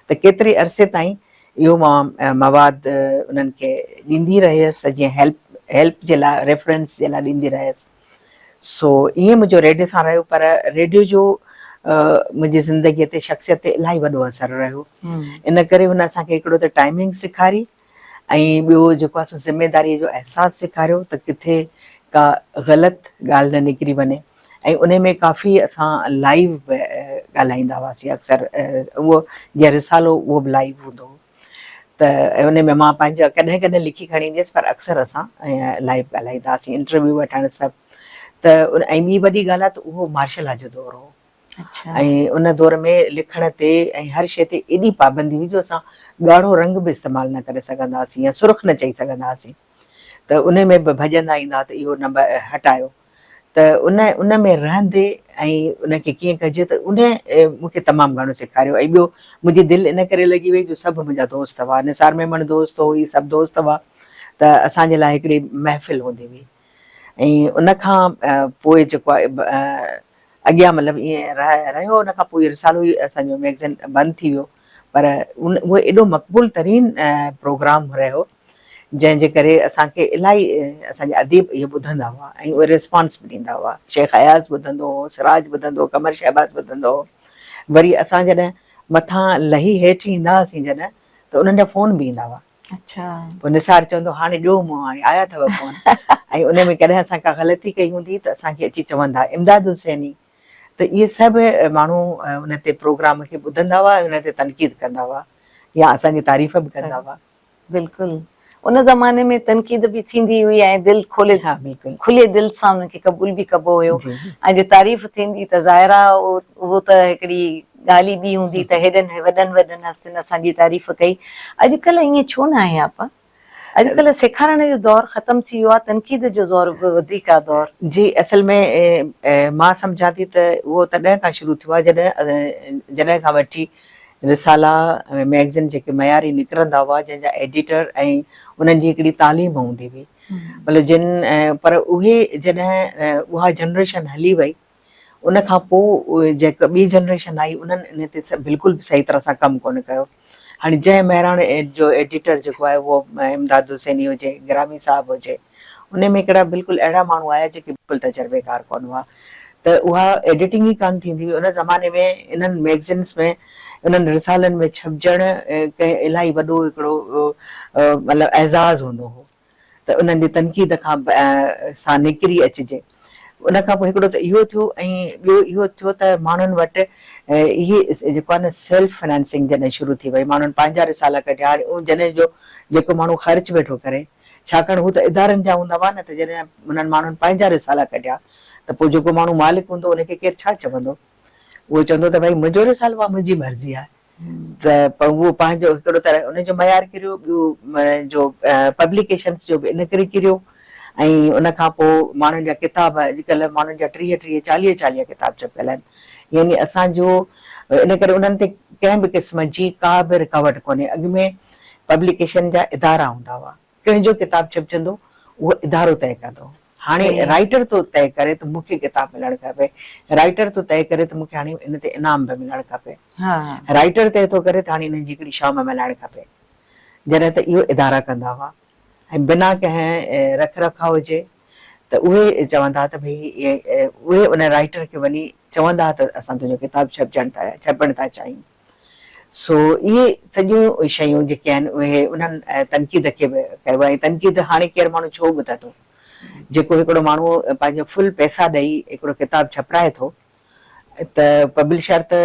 ته ڪيتري عرصي تائين اهو مان مواد انهن کي ڏيندي رهيس ته جيئن هيلپ هيلپ جي لاء ريفرنس جي لاء ڏيندي رهيس سو ائين منهنجو ريڊيو سان رهيو پر ريڊيو جو منهنجي زندگي تي شخصيت تي الاهي وڏو اثر رهيو ان ڪري هن اسان کي هڪڙو ته ٽائمنگ سيکاري ۽ ٻيو جيڪو آهي سو ذميداري جو احساس سيکاريو ته ڪٿي ڪا غلط ڳالهه نه نڪري وڃي ۽ انهي ۾ ڪافي اسان لائيو به ڳالهائيندا هئاسين اڪثر اهو جيئن رسالو اهو به لائيو هوندو هو ته انهي ۾ مان پنهنجا ڪڏهن ڪڏهن لکي کڻي ايندي هيس پر اڪثر اسان لائيو ڳالهائيندا هئاسين انٽرويو وٺڻ سڀ ته ۽ ٻي وڏي ڳالهه آهي ته اهو مارشل لا جو دور هو ۽ ان دور ۾ لکڻ تي ۽ هر شيء تي ايڏي پابندي هئي جو اسان ڳاڙهو رنگ به استعمال نه ڪري سگهندا هئاسين يا سرخ نه چئي سگهندا هئاسين ته انهي ۾ به ڀڄندا ايندا ته اهو نمبر هٽايو ته ان ان ۾ رهندي ۽ ان کي ڪيئن ڪجي ته ان مون کي تمام گهڻو سيکاريو ۽ ٻيو منهنجي دل ان ڪري لڳي وئي جو سڀ منهنجا دوست هئا نثار ميمڻ دوست هو هي سڀ دوست هئا ته اسان جي لاء هڪڙي محفل هوندي هئي ۽ ان کان پوء جيڪو آهي اڳيان مطلب ائين رهيو ان کان پوء رسالو ئي اسان جو ميگزين بند ٿي ويو پر ان اهو ايڏو مقبول ترين پروگرام رهيو جنهن جي ڪري اسان کي الاهي اسان جا اديب اهو ٻڌندا هئا ۽ اهي ريسپانس به ڏيندا هئا. شيخ اياز ٻڌندو هو، سراج ٻڌندو هو، قمر شهباز ٻڌندو هو. وري اسان جڏهن مٿان لهي هيٺ ايندا هئاسين جڏهن ته انهن جا فون به ايندا هئا. اڇا. پوء نثار چوندو هو هاڻي ڏيو منهن هاڻي آيا اٿو فون ۽ ان ۾ ڪڏهن اسان ڪا غلطي ڪئي هوندي ته اسان کي اچي چوندا امداد حسيني ته اهي سڀ ماڻهو ان تي پروگرام کي ٻڌندا هئا ۽ ان تي تنقيد ڪندا هئا يا اسان جي تعريف به ڪندا هئا. بلڪل ان زماني ۾ تنقيد به ٿيندي هئي ۽ دل کولي ها بلڪل کلي دل سان انهن کي قبول به ڪبو هيو جي جي ۽ جي تعريف ٿيندي ته ظاهر آ اهو ته هڪڙي ڳالهه ئي ٻي هوندي ته هيڏن وڏن وڏن هستين اسان جي تعريف ڪئي اڄڪلهه ائين ڇو ناهي آپا اڄڪلهه سيکارڻ جو دور ختم ٿي ويو آ تنقيد جو زور به وڌيڪ آ دور. جي اصل ۾ مان سمجهان ٿي ته اهو تڏهن کان شروع ٿيو آ جڏهن جڏهن کان وٺي رسالا ۽ مئگزين جيڪي معياري نڪرندا هئا جنهن جا ايڊيٽر ۽ انهن جي هڪڙي تعليم هوندي هئي مطلب جن پر اهي جڏهن اها جنريشن هلي وئي ان کان پوء جيڪا ٻي جنريشن آئي انهن ان تي بلڪل به صحيح طرح سان ڪم ڪونه ڪيو هاڻي جنهن مهراڻ جو ايڊيٽر جيڪو آهي اهو امداد حسيني هجي گرامي صاحب هجي انهي ۾ هڪڙا بلڪل اهڙا ماڻهو آيا جيڪي بلڪل تجربيڪار ڪونه هئا ته اها ايڊيٽنگ ئي ڪانه ٿيندي هئي ان زماني ۾ انهن مئگزينس ۾ انهن رسالن ۾ ڇپجڻ ڪنهن الاهي وڏو هڪڙو مطلب اعزاز هوندو هو ته انهن جي تنقيد کان سان نڪري اچجي ان کان پوء هڪڙو ته اهو ٿيو ۽ ٻيو اهو ٿيو ته ماڻهن وٽ اهي جيڪو آهي نه سيلف فنانسنگ جڏهن شروع ٿي وئي ماڻهن پنهنجا رسالا ڪڍيا هاڻي جڏهن جو جيڪو ماڻهو خرچ ويٺو ڪري ڇاڪاڻ هو ته ادارن جا هوندا هئا نه ته جڏهن انهن ماڻهن پنهنجا رسالا ڪڍيا ته پوء جيڪو ماڻهو مالڪ هوندو ان کي ڪير ڇا چوندو؟ اهو چوندو ته ڀائي منهنجو رسالو آهي منهنجي مرضي آهي ته اهو پنهنجو هڪڙو ته ان جو معيار ڪريو ٻيو جو پبليڪيشنس جو به ان ڪري ڪريو ۽ ان کان پوء ماڻهن جا ڪتاب اڄڪلهه ماڻهن جا ٽيهه ٽيهه چاليهه چاليهه ڪتاب ڇپيل آهن يعني اسان جو ان ڪري انهن تي ڪنهن به قسم جي ڪا به رڪاوٽ ڪونهي اڳ ۾ پبليڪيشن جا ادارا هوندا هئا ڪنهن جو ڪتاب ڇپجندو اهو ادارو طئي ڪندو هو. هاڻي رائيٽر ٿو طئي ڪري ته مون کي ڪتاب ملڻ کپي، رائيٽر ٿو طئي ڪري ته مون کي هاڻي ان تي انعام به ملڻ کپي، رائيٽر طئي ٿو ڪري ته هاڻي انهن جي هڪڙي شام ملهائڻ کپي. جڏهن ته اهو ادارا ڪندا هئا ۽ بنا ڪنهن رک رکاء جي ته اهي چوندا ته ڀئي اهي ان رائيٽر کي وڃي چوندا ته اسان تنهنجو ڪتاب ڇپجڻ ٿا ڇپڻ ٿا چاهيون. سو اهي سڄيون شيون جيڪي آهن اهي انهن تنقيد کي به ڪيو آهي ۽ تنقيد هاڻي ڪير ماڻهو ڇو ٻڌندو جيڪو هڪڙو ماڻهو پنهنجو فل پئسا ڏئي هڪڙو ڪتاب ڇپرائي ٿو ته پبلشر ته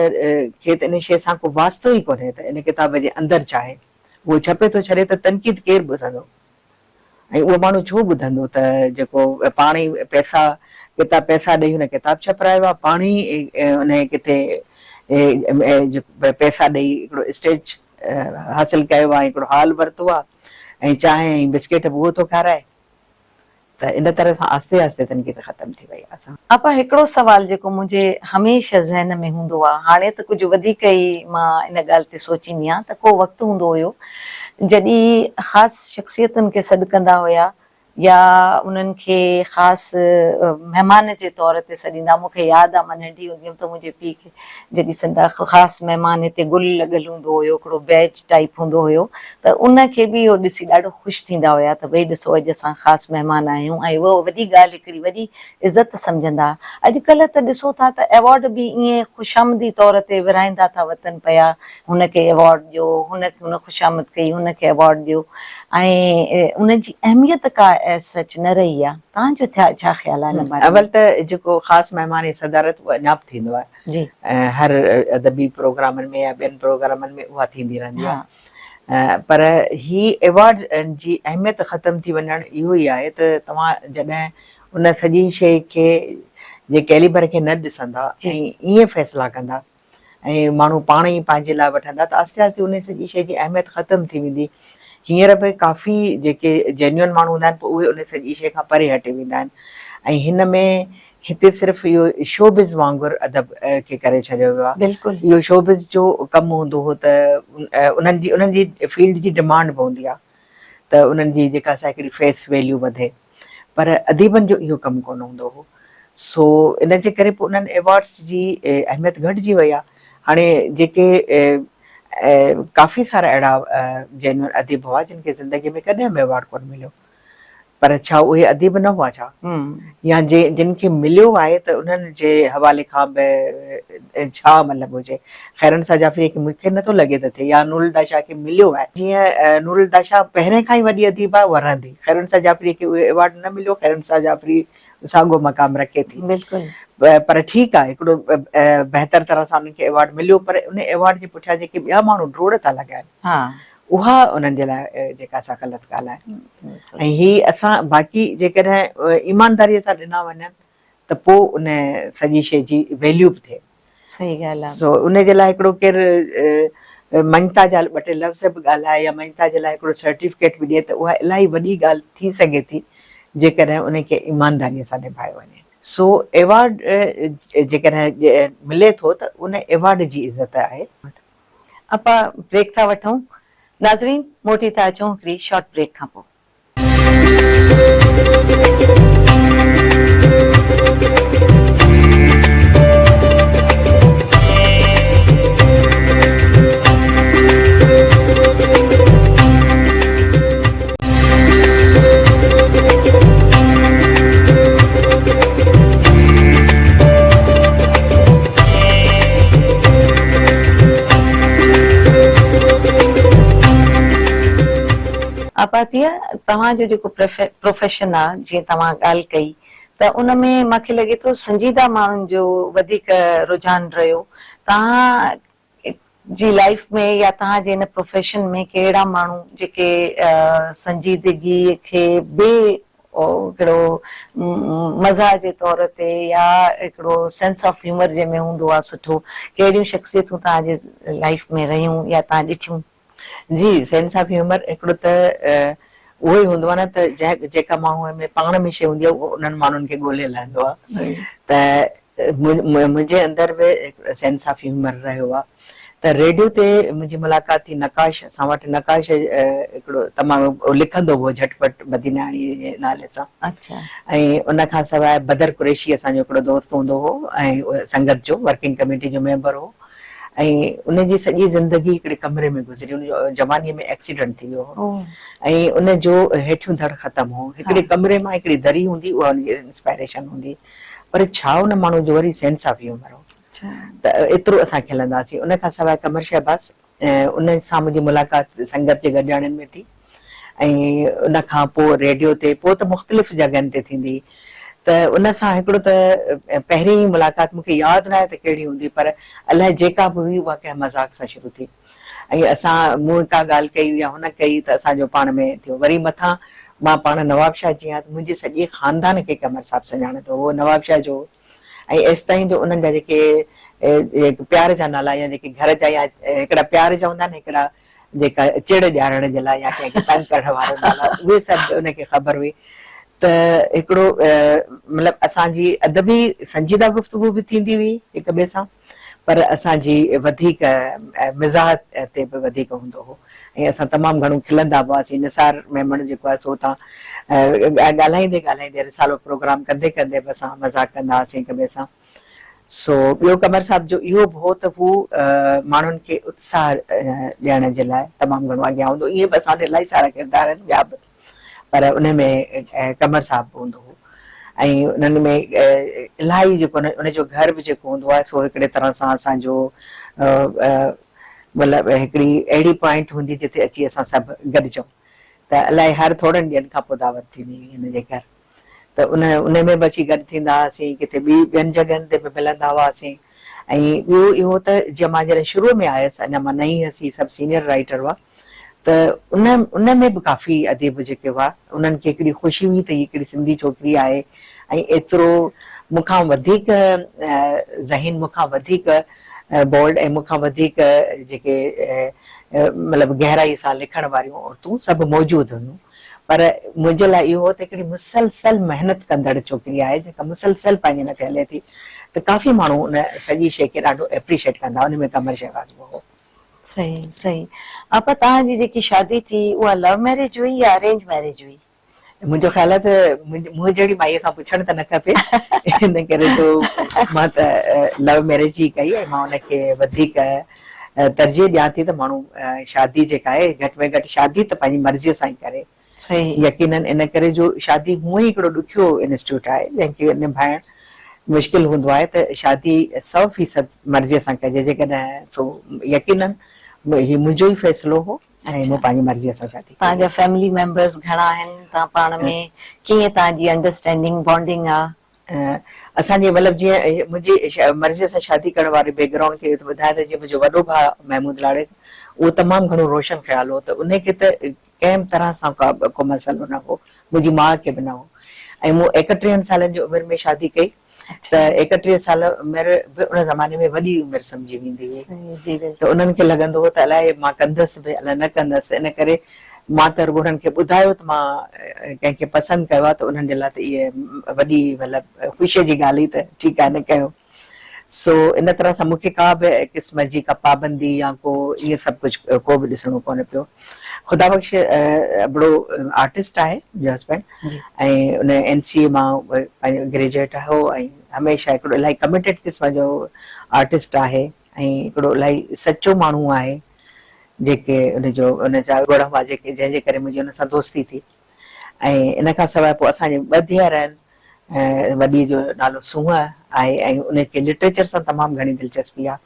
کي ته ان شيء سان ڪو واسطو ئي ڪونهي ته ان ڪتاب جي اندر ڇا آهي اهو ڇپي ٿو ڇڏي ته تنقيد ڪير ٻڌندو ۽ اهو ماڻهو ڇو ٻڌندو ته جيڪو پاڻ ئي پئسا ڪتاب پئسا ڏئي هن ڪتاب ڇپرايو آهي پاڻ ئي ان ڪٿي پئسا ڏئي هڪڙو اسٽيج حاصل ڪيو آهي هڪڙو هال ورتو آهي ۽ چانهه ۽ بسڪيٽ به اهو ٿو کارائي ته ان طرح سان آهستي آهستي تنقيد ختم ٿي وئي آهي. آپا هڪڙو سوال جيڪو منهنجي هميشه ذهن ۾ هوندو آهي هاڻي ته ڪجهه وڌيڪ ئي مان ان ڳالهه تي سوچيندي آهيان ته ڪو وقت هوندو هيو جڏهن خاص شخصيتن کي سڏ ڪندا هيا يا انهن کي خاص مهمان جي طور تي سڏيندا مون کي ياد آ مان ننڍي هوندي هيم ته منهنجي پيء کي جڏهن سڏندا خاص مهمان هتي گل لڳل هوندو هيو هڪڙو بيج ٽائيپ هوندو هيو ته ان کي به اهو ڏسي ڏاڍو خوش ٿيندا هيا ته ڀئي ڏسو اڄ اسان خاص مهمان آهيون ۽ اهو وڏي ڳالهه هڪڙي وڏي عزت سمجهندا اڄڪلهه ته ڏسو ٿا ته ايوارڊ به ائين خوشامدي طور تي ورهائيندا ٿا وتن پيا هن کي ايوارڊ ڏيو، هن هن خوشامد ڪئي، هن کي ايوارڊ ڏيو ۽ انهن جي اهميت ڪا ايز سچ نه رهي آهي. توهان جو ڇا ڇا خيال آهي ان باري ۾؟ اول ته جيڪو خاص مهمان صدارت اهو اڃا به ٿيندو آهي. جي. هر ادبي پروگرامن ۾ يا ٻين پروگرامن ۾ اها ٿيندي رهندي آهي. پر هي ايوارڊ جي اهميت ختم ٿي وڃڻ اهو ئي آهي ته توهان جڏهن ان سڄي شيء کي جي ڪيليبر کي نه ڏسندا ۽ ائين فيصلا ڪندا ۽ ماڻهو پاڻ ئي پنهنجي لاء وٺندا ته آهستي آهستي ان سڄي شيء جي اهميت ختم ٿي ويندي. هينئر به ڪافي جيڪي جينيوئن ماڻهو هوندا آهن پوء اهي ان سڄي شيء کان پري هٽي ويندا آهن ۽ هن ۾ هتي صرف اهو شوبز وانگر ادب کي ڪري ڇڏيو ويو آهي. بلڪل. اهو شوبز جو ڪم هوندو هو ته انهن جي انهن جي فيلڊ جي ڊمانڊ به هوندي آهي ته انهن جي جيڪا سا هڪڙي فيس ويليو وڌي. پر اديبن جو اهو ڪم ڪونه هوندو هو سو ان جي ڪري پوء انهن ايوارڊس جي اهميت گهٽجي وئي آهي هاڻي جيڪي ڪافي سارا اهڙا جينوئن اديب هئا جن کي زندگي ۾ ڪڏهن به ايوارڊ ڪونه مليو پر ڇا اهي اديب نه هئا ڇا يا جي جن کي مليو آهي ته انهن جي حوالي کان به ڇا مطلب هجي خيرالنساء جعفريء کي مون کي نٿو لڳي ته ٿئي يا نورالهديٰ شاهه کي مليو آهي جيئن نورالهديٰ شاهه پهرين کان ئي وڏي اديبه آهي اها رهندي خيرالنساء جعفريء کي اهو ايوارڊ نه مليو خيرالنساء جعفري ساڳو مقام رکي ٿي بلڪل پر ٺيڪ آهي هڪڙو بهتر طرح سان انهن کي ايوارڊ مليو پر ان ايوارڊ جي پٺيان جيڪي ٻيا ماڻهو ڊوڙ ٿا لڳائن اها انهن جي لاء جيڪا سا غلط ڳالهه آهي ۽ هي اسان باقي جيڪڏهن ايمانداريء سان ڏنا وڃن ته پوء ان سڄي شيء جي ويليو به ٿئي. صحيح ڳالهه آهي. سو ان جي لاء هڪڙو ڪير مڃتا جا ٻه ٽي لفظ به ڳالهائي يا مڃتا جي لاء هڪڙو سرٽيفڪيٽ به ڏئي ته اها الاهي وڏي ڳالهه ٿي سگهي ٿي جيڪڏهن ان کي ايمانداريء سان نڀايو وڃي. سو ايوارڊ جيڪڏهن ملي ٿو ته ان ايوارڊ جي عزت آهي. اپا بريڪ ٿا وٺون. ناظرين موٽي ٿا اچون هڪڙي شارٽ بريڪ کان پوء. آپاتيه توهان جو جيڪو پروفيشن آ جيئن توهان ڳالهه ڪئي ته ان ۾ مان کي لڳي ٿو سنجيده ماڻهن جو وڌيڪ رجحان رهيو توهان جي لائيف ۾ يا توهان جي ان پروفيشن ۾ ڪي اهڙا ماڻهو جيڪي سنجيدگي کي به هڪڙو مزاح جي طور تي يا هڪڙو سينس آف هيومر جنهن ۾ هوندو آهي سٺو ڪهڙيون شخصيتون توهان جي لائيف ۾ رهيون يا توهان ڏٺيون؟ جي سينس آف هيومر هڪڙو ته اهو ئي هوندو آهي نه ته جنهن جيڪا ماڻهوء ۾ پاڻ ۾ شيء هوندي آهي اهو انهن ماڻهن کي ڳولي لهندو آهي ته منهنجي اندر به سينس آف هيومر رهيو آهي ته ريڊيو تي منهنجي ملاقات ٿي نقاش اسان وٽ نقاش هڪڙو تمام لکندو هو جهٽ پٽ مديناڻي جي نالي سان ۽ ان کان سواء بدر قريشي اسان جو هڪڙو دوست هوندو هو ۽ سنگت جو ورڪنگ ڪميٽي جو ميمبر هو ۽ ان جي سڄي زندگي هڪڙي ڪمري ۾ گذري ان جو جوانيء ۾ ايڪسيڊنٽ ٿي ويو هو ۽ ان جو هيٺيون ڌڙ ختم هو هڪڙي ڪمري مان هڪڙي دري هوندي اها ان جي انسپائريشن هوندي پر ڇا ان ماڻهو جو وري سينس آف هيومر هو ته ايترو اسان کلنداسين ان کان سواء قمر شهباز ان سان منهنجي ملاقات سنگت جي گڏجاڻين ۾ ٿي ۽ ان کان پوء ريڊيو تي پوء ته مختلف جڳهين تي ٿيندي ته ان سان هڪڙو ته پهرين ئي ملاقات مون کي ياد ناهي ته ڪهڙي هوندي پر الائي جيڪا به هئي اها ڪنهن مذاق سان شروع ٿي ۽ اسان مون ڪا ڳالهه ڪئي يا هن ڪئي ته اسان جو پاڻ ۾ ٿيو وري مٿان مان پاڻ نوابشاهه جي آهيان ته منهنجي سڄي خاندان کي قمر صاحب سڃاڻندو هو نوابشاهه جو هو ۽ ايستائين جو انهن جا جيڪي پيار جا نالا يا جيڪي گهر جا يا هڪڙا پيار جا هوندا آهن هڪڙا جيڪا چڙ ڏيارڻ جي لاء يا ڪنهن کي تنگ ڪرڻ وارا نالا اهي سڀ ان کي خبر هئي ته هڪڙو مطلب اسان جي ادبي سنجيده گفتگو به ٿيندي هئي هڪ ٻئي سان پر اسان جي وڌيڪ مزاح تي به وڌيڪ هوندو هو ۽ اسان تمام گهڻو کلندا به هئاسين. نثار ميمڻ جيڪو آهي سو اتان ڳالهائيندي ڳالهائيندي رسالو پروگرام ڪندي ڪندي به اسان مذاق ڪندا هئاسين هڪ ٻئي سان. سو ٻيو قمر صاحب جو اهو به هو ته هو ماڻهن کي اتساهه ڏيڻ جي لاء تمام گهڻو اڳيان هوندو هو. ائين به اسان وٽ الاهي سارا ڪردار آهن ٻيا به پر ان ۾ قمر صاحب به هوندو هو ۽ انهن ۾ الاهي جيڪو ان جو گهر به جيڪو هوندو آهي سو هڪڙي طرح سان اسان جو مطلب هڪڙي اهڙي پوائنٽ هوندي جتي اچي اسان سڀ گڏجون ته الائي هر ٿورن ڏينهن کان پوء دعوت ٿيندي هئي هن جي گهر ته ان ان ۾ به اچي گڏ ٿيندا هئاسين ڪٿي ٻي ٻين جڳهين تي به ملندا هئاسين ۽ ٻيو اهو ته جيئن مان جڏهن شروع ۾ آيس اڃا مان نئين هيس هي سڀ سينيئر رائيٽر هئا ته ان ان ۾ به ڪافي اديب جيڪي هئا انهن کي هڪڙي خوشي هئي ته هي هڪڙي سنڌي ڇوڪري آهي ۽ ايترو مون کان وڌيڪ ذهين مون کان وڌيڪ بولڊ ۽ مون کان وڌيڪ جيڪي مطلب گهرائي سان لکڻ واريون عورتون سڀ موجود هيون پر منهنجي لاء اهو هو ته هڪڙي مسلسل محنت ڪندڙ ڇوڪري آهي جيڪا مسلسل پنهنجي ان تي هلي ٿي ته ڪافي ماڻهو ان سڄي شيء کي ڏاڍو ايپريشيٽ ڪندا ان ۾ قمر شهباز به هو. صحيح صحيح آپا توهان جي جيڪي شادي ٿي اها لو ميريج هئي يا ارينج ميريج هئي؟ منهنجو خيال آهي ته مون جهڙي مائيء کان پڇڻ ته نه کپي ان ڪري جو مان ته لو ميريج ئي ڪئي ۽ مان ان کي وڌيڪ ترجيح ڏيان ٿي ته ماڻهو شادي جيڪا آهي گهٽ ۾ گهٽ شادي ته پنهنجي مرضيء سان ئي ڪري يقينن ان ڪري جو شادي هونء ئي هڪڙو ڏکيو انسٽيٽيوٽ آهي جنهن کي نڀائڻ مشڪل هوندو آهي ته شادي سئو فيصد مرضيء سان ڪجي جيڪڏهن سو يقينن هي منهنجو ئي فيصلو هو ۽ مون پنهنجي مرضيء سان شادي ڪئي. توهان جا فيملي ميمبرز گهڻا آهن؟ توهان پاڻ ۾ ڪيئن توهان جي انڊرسٽينڊنگ بانڊنگ آ؟ اسان جي مطلب جيئن منهنجي مرضيء سان شادي ڪرڻ واري بيڪ گرائونڊ کي ٻڌايان ته جيئن منهنجو وڏو ڀاء محمود لاڙڪ اهو تمام گهڻو روشن خيال هو ته انهي کي ته ڪنهن به طرح سان ڪا ڪو مسئلو نه هو منهنجي ماء کي به نه هو ۽ مون ايڪٽيهن سالن جي عمر ۾ شادي ڪئي ته 31 سال عمر به ان زماني ۾ وڏي عمر سمجهي ويندي هئي ته انهن کي لڳندو هو ته الائي مان ڪندس به الائي نه ڪندس ان ڪري مان ته رڳو انهن کي ٻڌايو ته مان ڪنهن کي پسند ڪيو آهي ته انهن جي لاء ته اها وڏي مطلب خوشيء جي ڳالهه هئي ته ٺيڪ آهي نه ڪيو سو ان طرح سان مون کي ڪا به قسم جي ڪا پابندي يا ڪو ائين سڀ ڪجهه ڪو به ڏسڻو ڪونه پيو. خدا بخش ابڙو آرٽسٽ آهي منهنجو هسبنڊ ۽ ان اين سي اي مان پنهنجو گريجوئيٽ هو ۽ هميشه هڪڙو الاهي ڪميٽيڊ قسم جو آرٽسٽ آهي ۽ هڪڙو الاهي سچو ماڻهو آهي جيڪي ان جو ان جا گڻ هئا جيڪي جنهن جي ڪري منهنجي ان سان دوستي ٿي ۽ ان کان سواء پوء اسان جي ٻه ڌيئر آهن وڏي جو نالو سونهن آهي ۽ ان کي لٽريچر سان تمام گهڻي دلچسپي آهي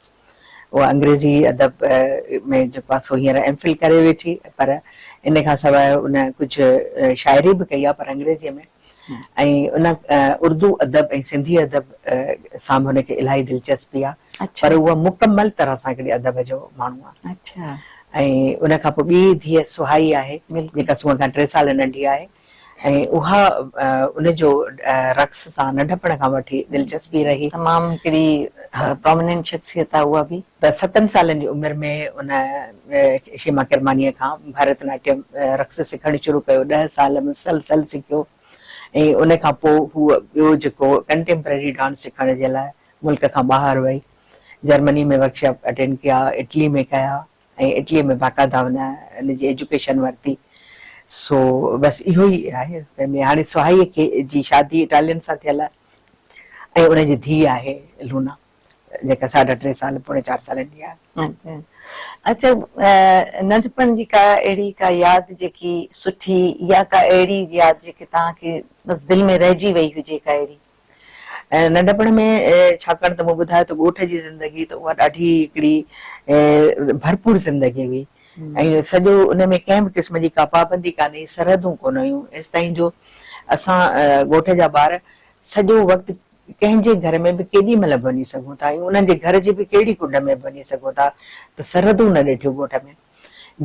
اها انگريزي ادب ۾ جيڪو آهي سو هينئر ايم فل ڪري ويٺي پر ان کان سواء ان ڪجهه شاعري به ڪئي آهي پر انگريزيء ۾ ۽ ان اردو ادب ۽ سنڌي ادب سان به هن کي الاهي دلچسپي آهي پر اها مڪمل طرح سان هڪڙي ادب جو ماڻهو آهي ۽ ان کان پوء ٻي ڌيء سهائي آهي جيڪا سونهن کان ٽي سال ننڍي آهي. ۽ اها ان جو رقص سان ننڍپڻ کان وٺي دلچسپي رهي. تمام هڪڙي پراميننٽ شخصيت آهي اها به. ته ستن سالن جي عمر ۾ ان شيما ڪرمانيء کان ڀارت ناٽيم رقص سکڻ شروع ڪيو. ڏهه سال مسلسل سکيو ۽ ان کان پوء هوء ٻيو جيڪو ڪنٽيمپرري ڊانس سکڻ جي لاء ملڪ کان ٻاهر وئي. جرمني ۾ ورڪشاپ اٽينڊ ڪيا، اٽلي ۾ ڪيا ۽ اٽلي ۾ باقاعده هن ان جي ايجوڪيشن ورتي. سو بس اهو ئي آهي فيملي. هاڻي سهائيء کي جي شادي اٽالين سان ٿيل آهي ۽ ان جي ڌيء آهي لونا جيڪا ساڍا ٽي سال پوڻي چار سالن جي آهي. اڇا ننڍپڻ جي ڪا اهڙي ڪا ياد جيڪي سٺي يا ڪا اهڙي ياد جيڪي توهان کي بس دل ۾ رهجي وئي هجي ڪا اهڙي. ننڍپڻ ۾ ڇاڪاڻ ته مون ٻڌايو ته ڳوٺ جي زندگي ته اها ڏاڍي هڪڙي ڀرپور زندگي هئي ۽ سڄو ان ۾ ڪنهن به قسم جي ڪا پابندي ڪانه هئي، سرحدون ڪونه هيون، ايستائين جو اسان ڳوٺ جا ٻار سڄو وقت ڪنهن جي گهر ۾ به ڪيڏي مهل به وڃي سگهون ٿا ۽ انهن جي گهر جي به ڪهڙي ڪنڊ ۾ به وڃي سگهون ٿا ته سرحدون نه ڏٺيون ڳوٺ ۾.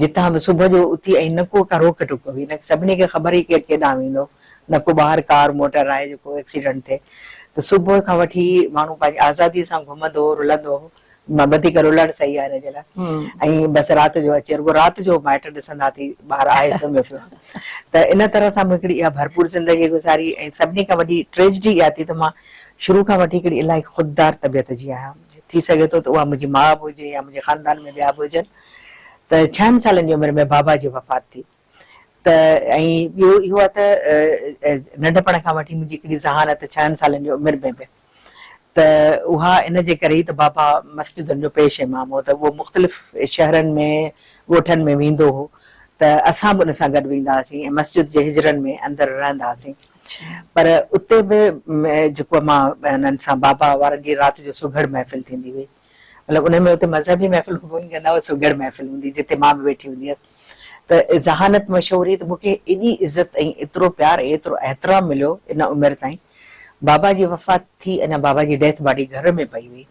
جتان به صبح جو اٿي ۽ نه ڪو ڪا روڪ ٽوڪ هئي نه سڀني کي خبر هئي ڪير ڪيڏانهن ويندو نه ڪو ٻاهر ڪار موٽر آهي جو ڪو ايڪسيڊنٽ ٿئي ته صبح کان وٺي ماڻهو پنهنجي آزادي سان گهمندو هو رلندو هو وڌيڪ رلڻ صحيح آهي ان جي لاء ۽ بس رات جو اچي رڳو رات جو مائٽ ڏسندا ٿي ٻار آهي سمهيو پيو آهي ته ان طرح سان مون هڪڙي اها ڀرپور زندگي گذاري ۽ سڀني کان وڏي ٽريجڊي اها ٿي ته مان شروع کان وٺي هڪڙي الاهي خوددار طبيعت جي آهيان ٿي سگهي ٿو ته اها منهنجي ماء به هجي يا منهنجي خاندان ۾ ٻيا به هجن ته ڇهن سالن جي عمر ۾ بابا جي وفات ٿي ته ۽ ٻيو اهو آهي ته ننڍپڻ کان وٺي منهنجي هڪڙي ذهانت ڇهن سالن جي عمر ۾ به ته اها ان جي ڪري ئي ته بابا مسجدن جو پيش امام هو ته اهو مختلف شهرن ۾ ڳوٺن ۾ ويندو هو ته اسان به ان سان گڏ ويندا هئاسين ۽ مسجد جي حجرن ۾ اندر رهندا هئاسين پر اتي به جيڪو مان انهن سان بابا وارن جي رات جو سگهڙ محفل ٿيندي هئي مطلب ان ۾ اتي مذهبي محفل ڪونه ڪندا هئا سگهڙ محفل هوندي جتي مان به ويٺي هوندي هيس ته ذهانت مشهور هئي ته مون کي ايڏي عزت ۽ ايترو پيار ۽ ايترو احترام مليو ان عمر تائين بابا جي وفات ٿي اڃا بابا جي ڊيٿ باڊي گهر ۾ پئي هئي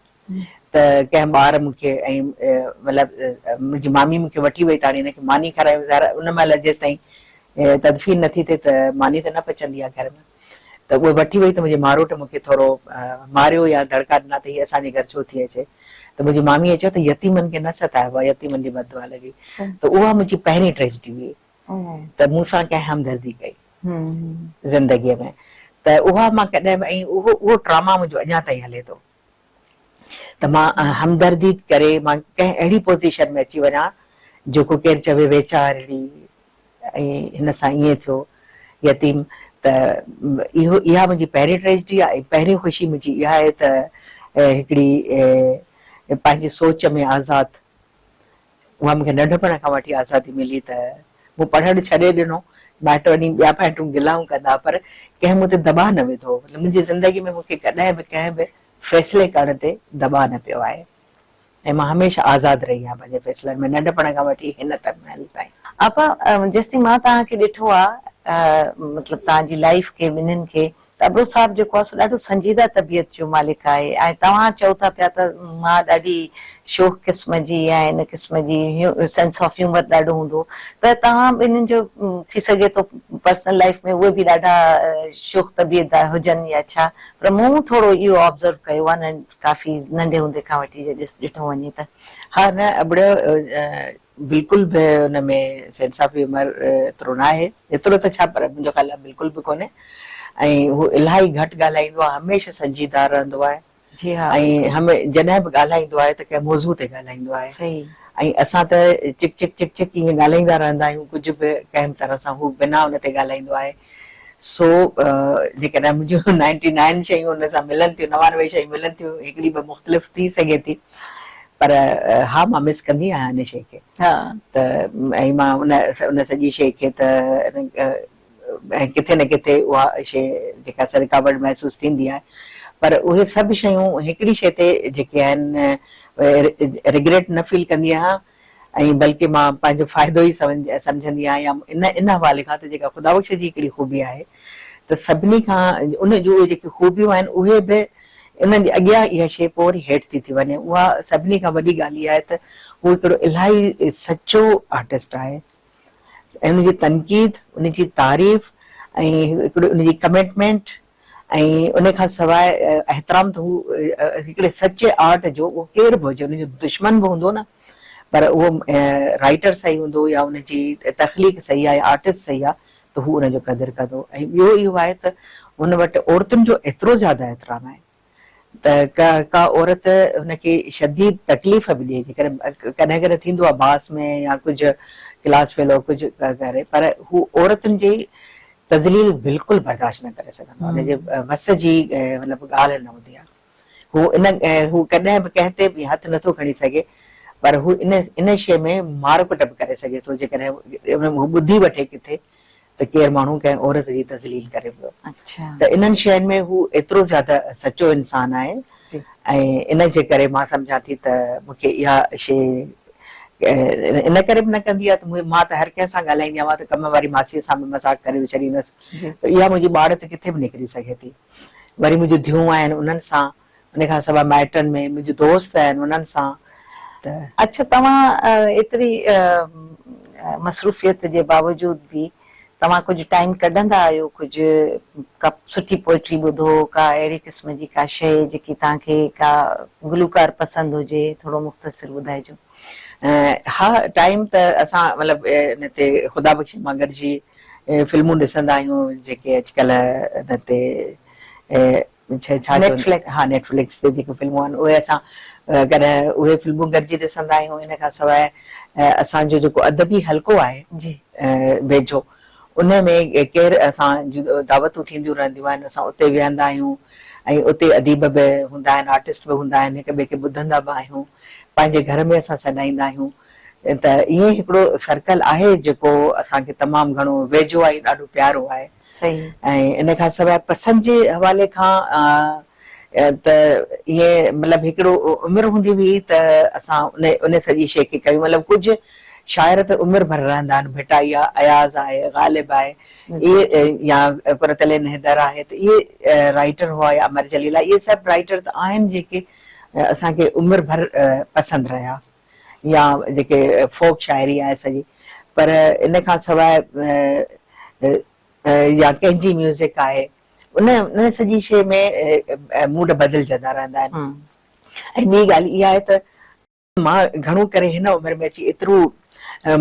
ته ڪنهن ٻار مون کي ۽ مطلب منهنجي مامي مون کي وٺي وئي ته هاڻي هن کي ماني کارايون ظاهر آهي ان مهل جيستائين تدفين نٿي ٿئي ته ماني ته نه پچندي آهي گهر ۾ ته اهي وٺي وئي ته منهنجي ماروٽ مون کي ٿورو ماريو يا دڙڪا ڏنا ته هي اسان جي گهر ڇو ٿي اچي ته منهنجي ماميء چيو ته يتيمن کي نه ستائبو آهي يتيمن جي بددعا لڳي ته اها منهنجي پهرين ٽريجڊي هئي ته مون سان ڪنهن همدردي ڪئي زندگيء ۾ ته اها مان ڪڏهن به ۽ اهو اهو ٽراما منهنجو اڃا تائين هلي ٿو ته مان همدردي ڪري مان ڪنهن اهڙي پوزيشن ۾ اچي وڃان جو ڪو ڪير چوي ويچارڙي ۽ هن سان ائين ٿيو يتيم ته اهو اها منهنجي پهرين ٽريجڊي آهي ۽ پهرين خوشي منهنجي اها آهي ته هڪڙي پنهنجي سوچ ۾ آزاد اها مون کي ننڍپڻ کان وٺي آزادي ملي ته مون پڙهڻ ڇڏي ڏنو. مائٽ وڃي ٻيا مائٽون گلائون ڪندا پر ڪنهن مون تي دٻاء نه وڌو. مطلب منهنجي زندگي ۾ مون کي ڪڏهن به ڪنهن به فيصلي ڪرڻ تي دٻاء نه پيو آهي ۽ مان هميشه آزاد رهي آهيان پنهنجي فيصلن ۾ ننڍپڻ کان وٺي هن مهل تائين. آپا جيستائين مان توهان کي ڏٺو آ مطلب توهان جي لائيف کي ٻنهين کي ته ابڙو صاحب جيڪو آهي سو ڏاڍو سنجيده طبيعت جو مالڪ آهي ۽ توهان چئو ٿا پيا ته مان ڏاڍي شوخ قسم جي ۽ ان قسم جي سينس آف هيومر ڏاڍو هوندو ته توهان ٻنهين جو ٿي سگهي ٿو پرسنل لائيف ۾ اهي به ڏاڍا شوخ طبيعت هجن يا ڇا پر مون ٿورو اهو آبزرو ڪيو آهي ڪافي ننڍي هوندي کان وٺي جي ڏٺو وڃي ته. ها نه ابڙو بلڪل به ان ۾ سينس آف هيومر ايترو ناهي، ايترو ته ڇا پر منهنجو خيال آهي بلڪل به ڪونهي ۽ هو الاهي گهٽ ڳالهائيندو آهي، هميشه سنجيده رهندو آهي جي ها ۽ هم جڏهن به ڳالهائيندو آهي ته ڪنهن موضوع تي ڳالهائيندو آهي صحيح. ۽ اسان ته چڪ چڪ چڪ چڪ ائين ڳالهائيندا رهندا آهيون ڪجهه به ڪنهن به طرح سان هو بنا ان تي ڳالهائيندو آهي سو جيڪڏهن منهنجون نائنٽي نائن شيون ان سان ملن ٿيون 99 شيون ملن ٿيون هڪڙي به مختلف ٿي سگهي ٿي پر ها مان مس ڪندي آهيان ان شيء کي ته ۽ مان ان ان سڄي شيء کي ته ۽ ڪٿي نه ڪٿي اها شيء جيڪا سا رڪاوٽ محسوس ٿيندي آهي پر اهي سڀ شيون هڪڙي شيء تي جيڪي آهن رگريٽ نه فيل ڪندي آهيان ۽ بلڪه مان پنهنجو فائدو ئي سمجهندي آهيان يا ان ان حوالي کان ته جيڪا خدا بخش جي هڪڙي خوبي آهي ته سڀني کان ان جون اهي جيڪي خوبيون آهن اهي به انهن جي اڳيان اها شيء پوء وري هيٺ ٿي ٿي وڃي. اها سڀني کان وڏي ڳالهه اها آهي ته هو هڪڙو الاهي سچو آرٽسٽ آهي ۽ ان جي تنقيد، ان جي تعريف ۽ هڪڙو ان جي ڪمٽمينٽ ۽ ان کان سواء احترام ته هو هڪڙي سچي آرٽ جو اهو ڪير به هجي ان جو دشمن به هوندو نه پر اهو رائيٽر صحيح هوندو يا ان جي تخليق صحيح آهي آرٽسٽ صحيح آهي ته هو ان جو قدر ڪندو ۽ ٻيو اهو آهي ته هن وٽ عورتن جو ايترو زياده احترام آهي ته ڪا ڪا عورت هن کي شديد تڪليف به ڏئي جيڪڏهن ڪڏهن ڪڏهن ٿيندو آهي باس ۾ يا ڪجهه ڪلاس فيلو ڪجهه ڪري پر هو عورتن جي تذليل بلڪل برداشت نه ڪري سگهندو آهي ان جي وس جي مطلب ڳالهه نه هوندي آهي هو ان هو ڪڏهن به ڪنهن تي به هٿ نٿو کڻي سگهي پر هو ان ان شيء ۾ مارڪٽ به ڪري سگهي ٿو جيڪڏهن هو ٻڌي وٺي ڪٿي ته ڪير ماڻهو ڪنهن عورت جي تذليل ڪري پيو ته انهن شين ۾ هو ايترو زياده سچو انسان آهي ۽ ان جي ڪري مان سمجهان ٿي ته مون کي اها شي ان ڪري به نه ڪندي آهي ته مان ته هر ڪنهن سان ڳالهائيندي آهيان مان ته ڪم واري ماسيء سان به مذاق ڪري ڇڏيندس ته اها منهنجي ٻاڙ ته ڪٿي به نڪري سگهي ٿي وري منهنجون ڌيون آهن انهن سان ان کان سواء مائٽن ۾ منهنجو دوست آهن انهن سان ته. اڇا توهان ايتري مصروفيت جي باوجود به توهان ڪجهه ٽائيم ڪڍندا آهيو ڪجهه ڪا سٺي پوئٽري ٻڌو ڪا اهڙي قسم جي ڪا شيء جيڪي توهان کي ڪا گلوڪار پسند هجي ٿورو مختصر ٻڌائجو. ها ٽائيم ته اسان مطلب ان تي خدا بخش مان گڏجي فلمون ڏسندا آهيون جيڪي اڄڪلهه ان تي ڇا نيٽ فلڪس ها نيٽ فلڪس تي جيڪي فلمون آهن اهي اسان ڪڏهن اهي فلمون گڏجي ڏسندا آهيون ان کان سواء اسان جو جيڪو ادبي حلقو آهي جي ويجهو ان ۾ ڪير اسان جون دعوتون ٿينديون رهنديون آهن اسان اتي ويهندا آهيون ۽ اتي اديب به هوندا آهن آرٽسٽ به هوندا آهن هڪ ٻئي کي ٻڌندا به آهيون پنهنجي گهر ۾ اسان سڏائيندا آهيون ته ائين هڪڙو سرڪل آهي جيڪو اسان کي تمام گهڻو ويجهو آهي ڏاڍو پيارو آهي صحيح. ۽ ان کان سواء پسند جي حوالي کان ته ائين مطلب هڪڙو عمر هوندي هئي ته اسان ان ان سڄي شيء کي ڪيون مطلب ڪجهه شاعر ته عمر ڀر رهندا آهن ڀٽائي آهي اياز آهي غالب آهي اهي يا قرت العين حيدر آهي ته اهي رائيٽر هئا يا امر جليل آهي اهي سڀ رائيٽر ته آهن جيڪي اسان کي عمر ڀر پسند رهيا يا جيڪي فوڪ شاعري آهي سڄي پر ان کان سواء يا ڪنهن جي ميوزڪ آهي ان ان سڄي شيء ۾ موڊ بدلجندا رهندا آهن ۽ ٻي ڳالهه اها آهي ته مان گهڻو ڪري هن عمر ۾ اچي ايترو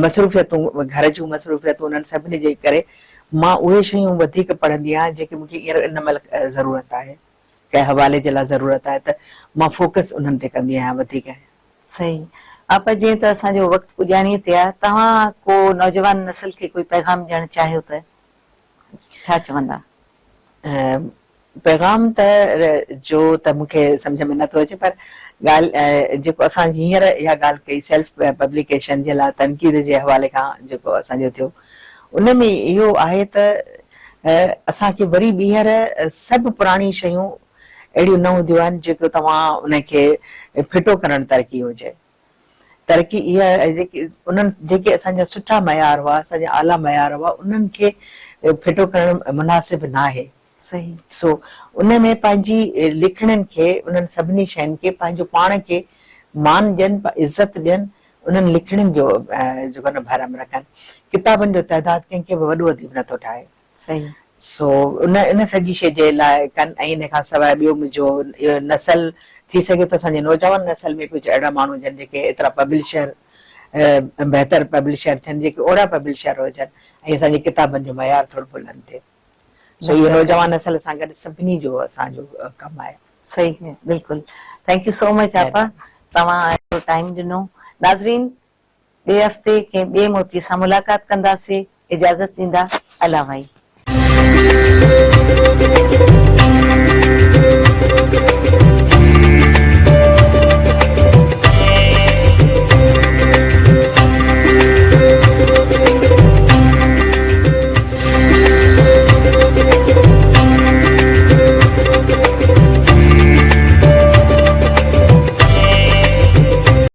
مصروفيتون گهر جون مصروفيتون انهن سڀني جي ڪري مان اهي شيون وڌيڪ پڙهندي آهيان جيڪي مون کي هينئر ان مهل ضرورت آهي ڪنهن حوالي جي لاء ضرورت آهي ته مان فوڪس انهن تي ڪندي آهيان وڌيڪ. صحيح آپا جيئن ته اسان جو وقت پڄاڻي تي آ توهان ڪو نوجوان نسل کي ڪوئي پيغام ڏيڻ چاهيو ته ڇا چوندا؟ پيغام ته جو ته مون کي سمجهه ۾ نٿو اچي پر ڳالهه جيڪو اسان هينئر اها ڳالهه ڪئي سيلف پبليڪيشن جي لاء تنقيد جي حوالي کان جيڪو اسان جو ٿيو ان ۾ اهو آهي ته اسان کي وري ٻيهر سڀ پراڻيون شيون اهڙيون نه هونديون آهن جيڪو توهان ان کي ڦٽو ڪرڻ ترقي هجي. ترقي اها آهي جيڪي انهن جيڪي اسان جا سٺا معيار هئا، اسان جا اعليٰ معيار هئا انهن کي ڦٽو ڪرڻ مناسب ناهي. صحيح. سو ان ۾ پنهنجي لکڻين کي انهن سڀني شين کي پنهنجو پاڻ کي مان ڏين، عزت ڏين، انهن لکڻين جو جيڪو آهي نه ڀرم رکن. ڪتابن جو تعداد ڪنهن کي به وڏو اديب نٿو ٺاهي. صحيح. سو ان ان سڄي شيء جي لاء ڪن ۽ ان کان سواء ٻيو منهنجو اهو نسل ٿي سگهي ٿو اسان جي نوجوان نسل ۾ ڪجهه اهڙا ماڻهو هجن جيڪي ايترا پبلشر بهتر پبلشر ٿين جيڪي اوڙا پبلشر هجن ۽ اسان جي ڪتابن جو معيار ٿورو بلند ٿئي. سو اهو نوجوان نسل سان گڏ سڀني جو اسان جو ڪم آهي. صحيح بلڪل thank you سو مچ آپا توهان ايترو ٽائيم ڏنو ناظرين ٻئي هفتي ڪنهن ٻئي موتي سان ملاقات ڪنداسي اجازت ڏيندا الله وائي.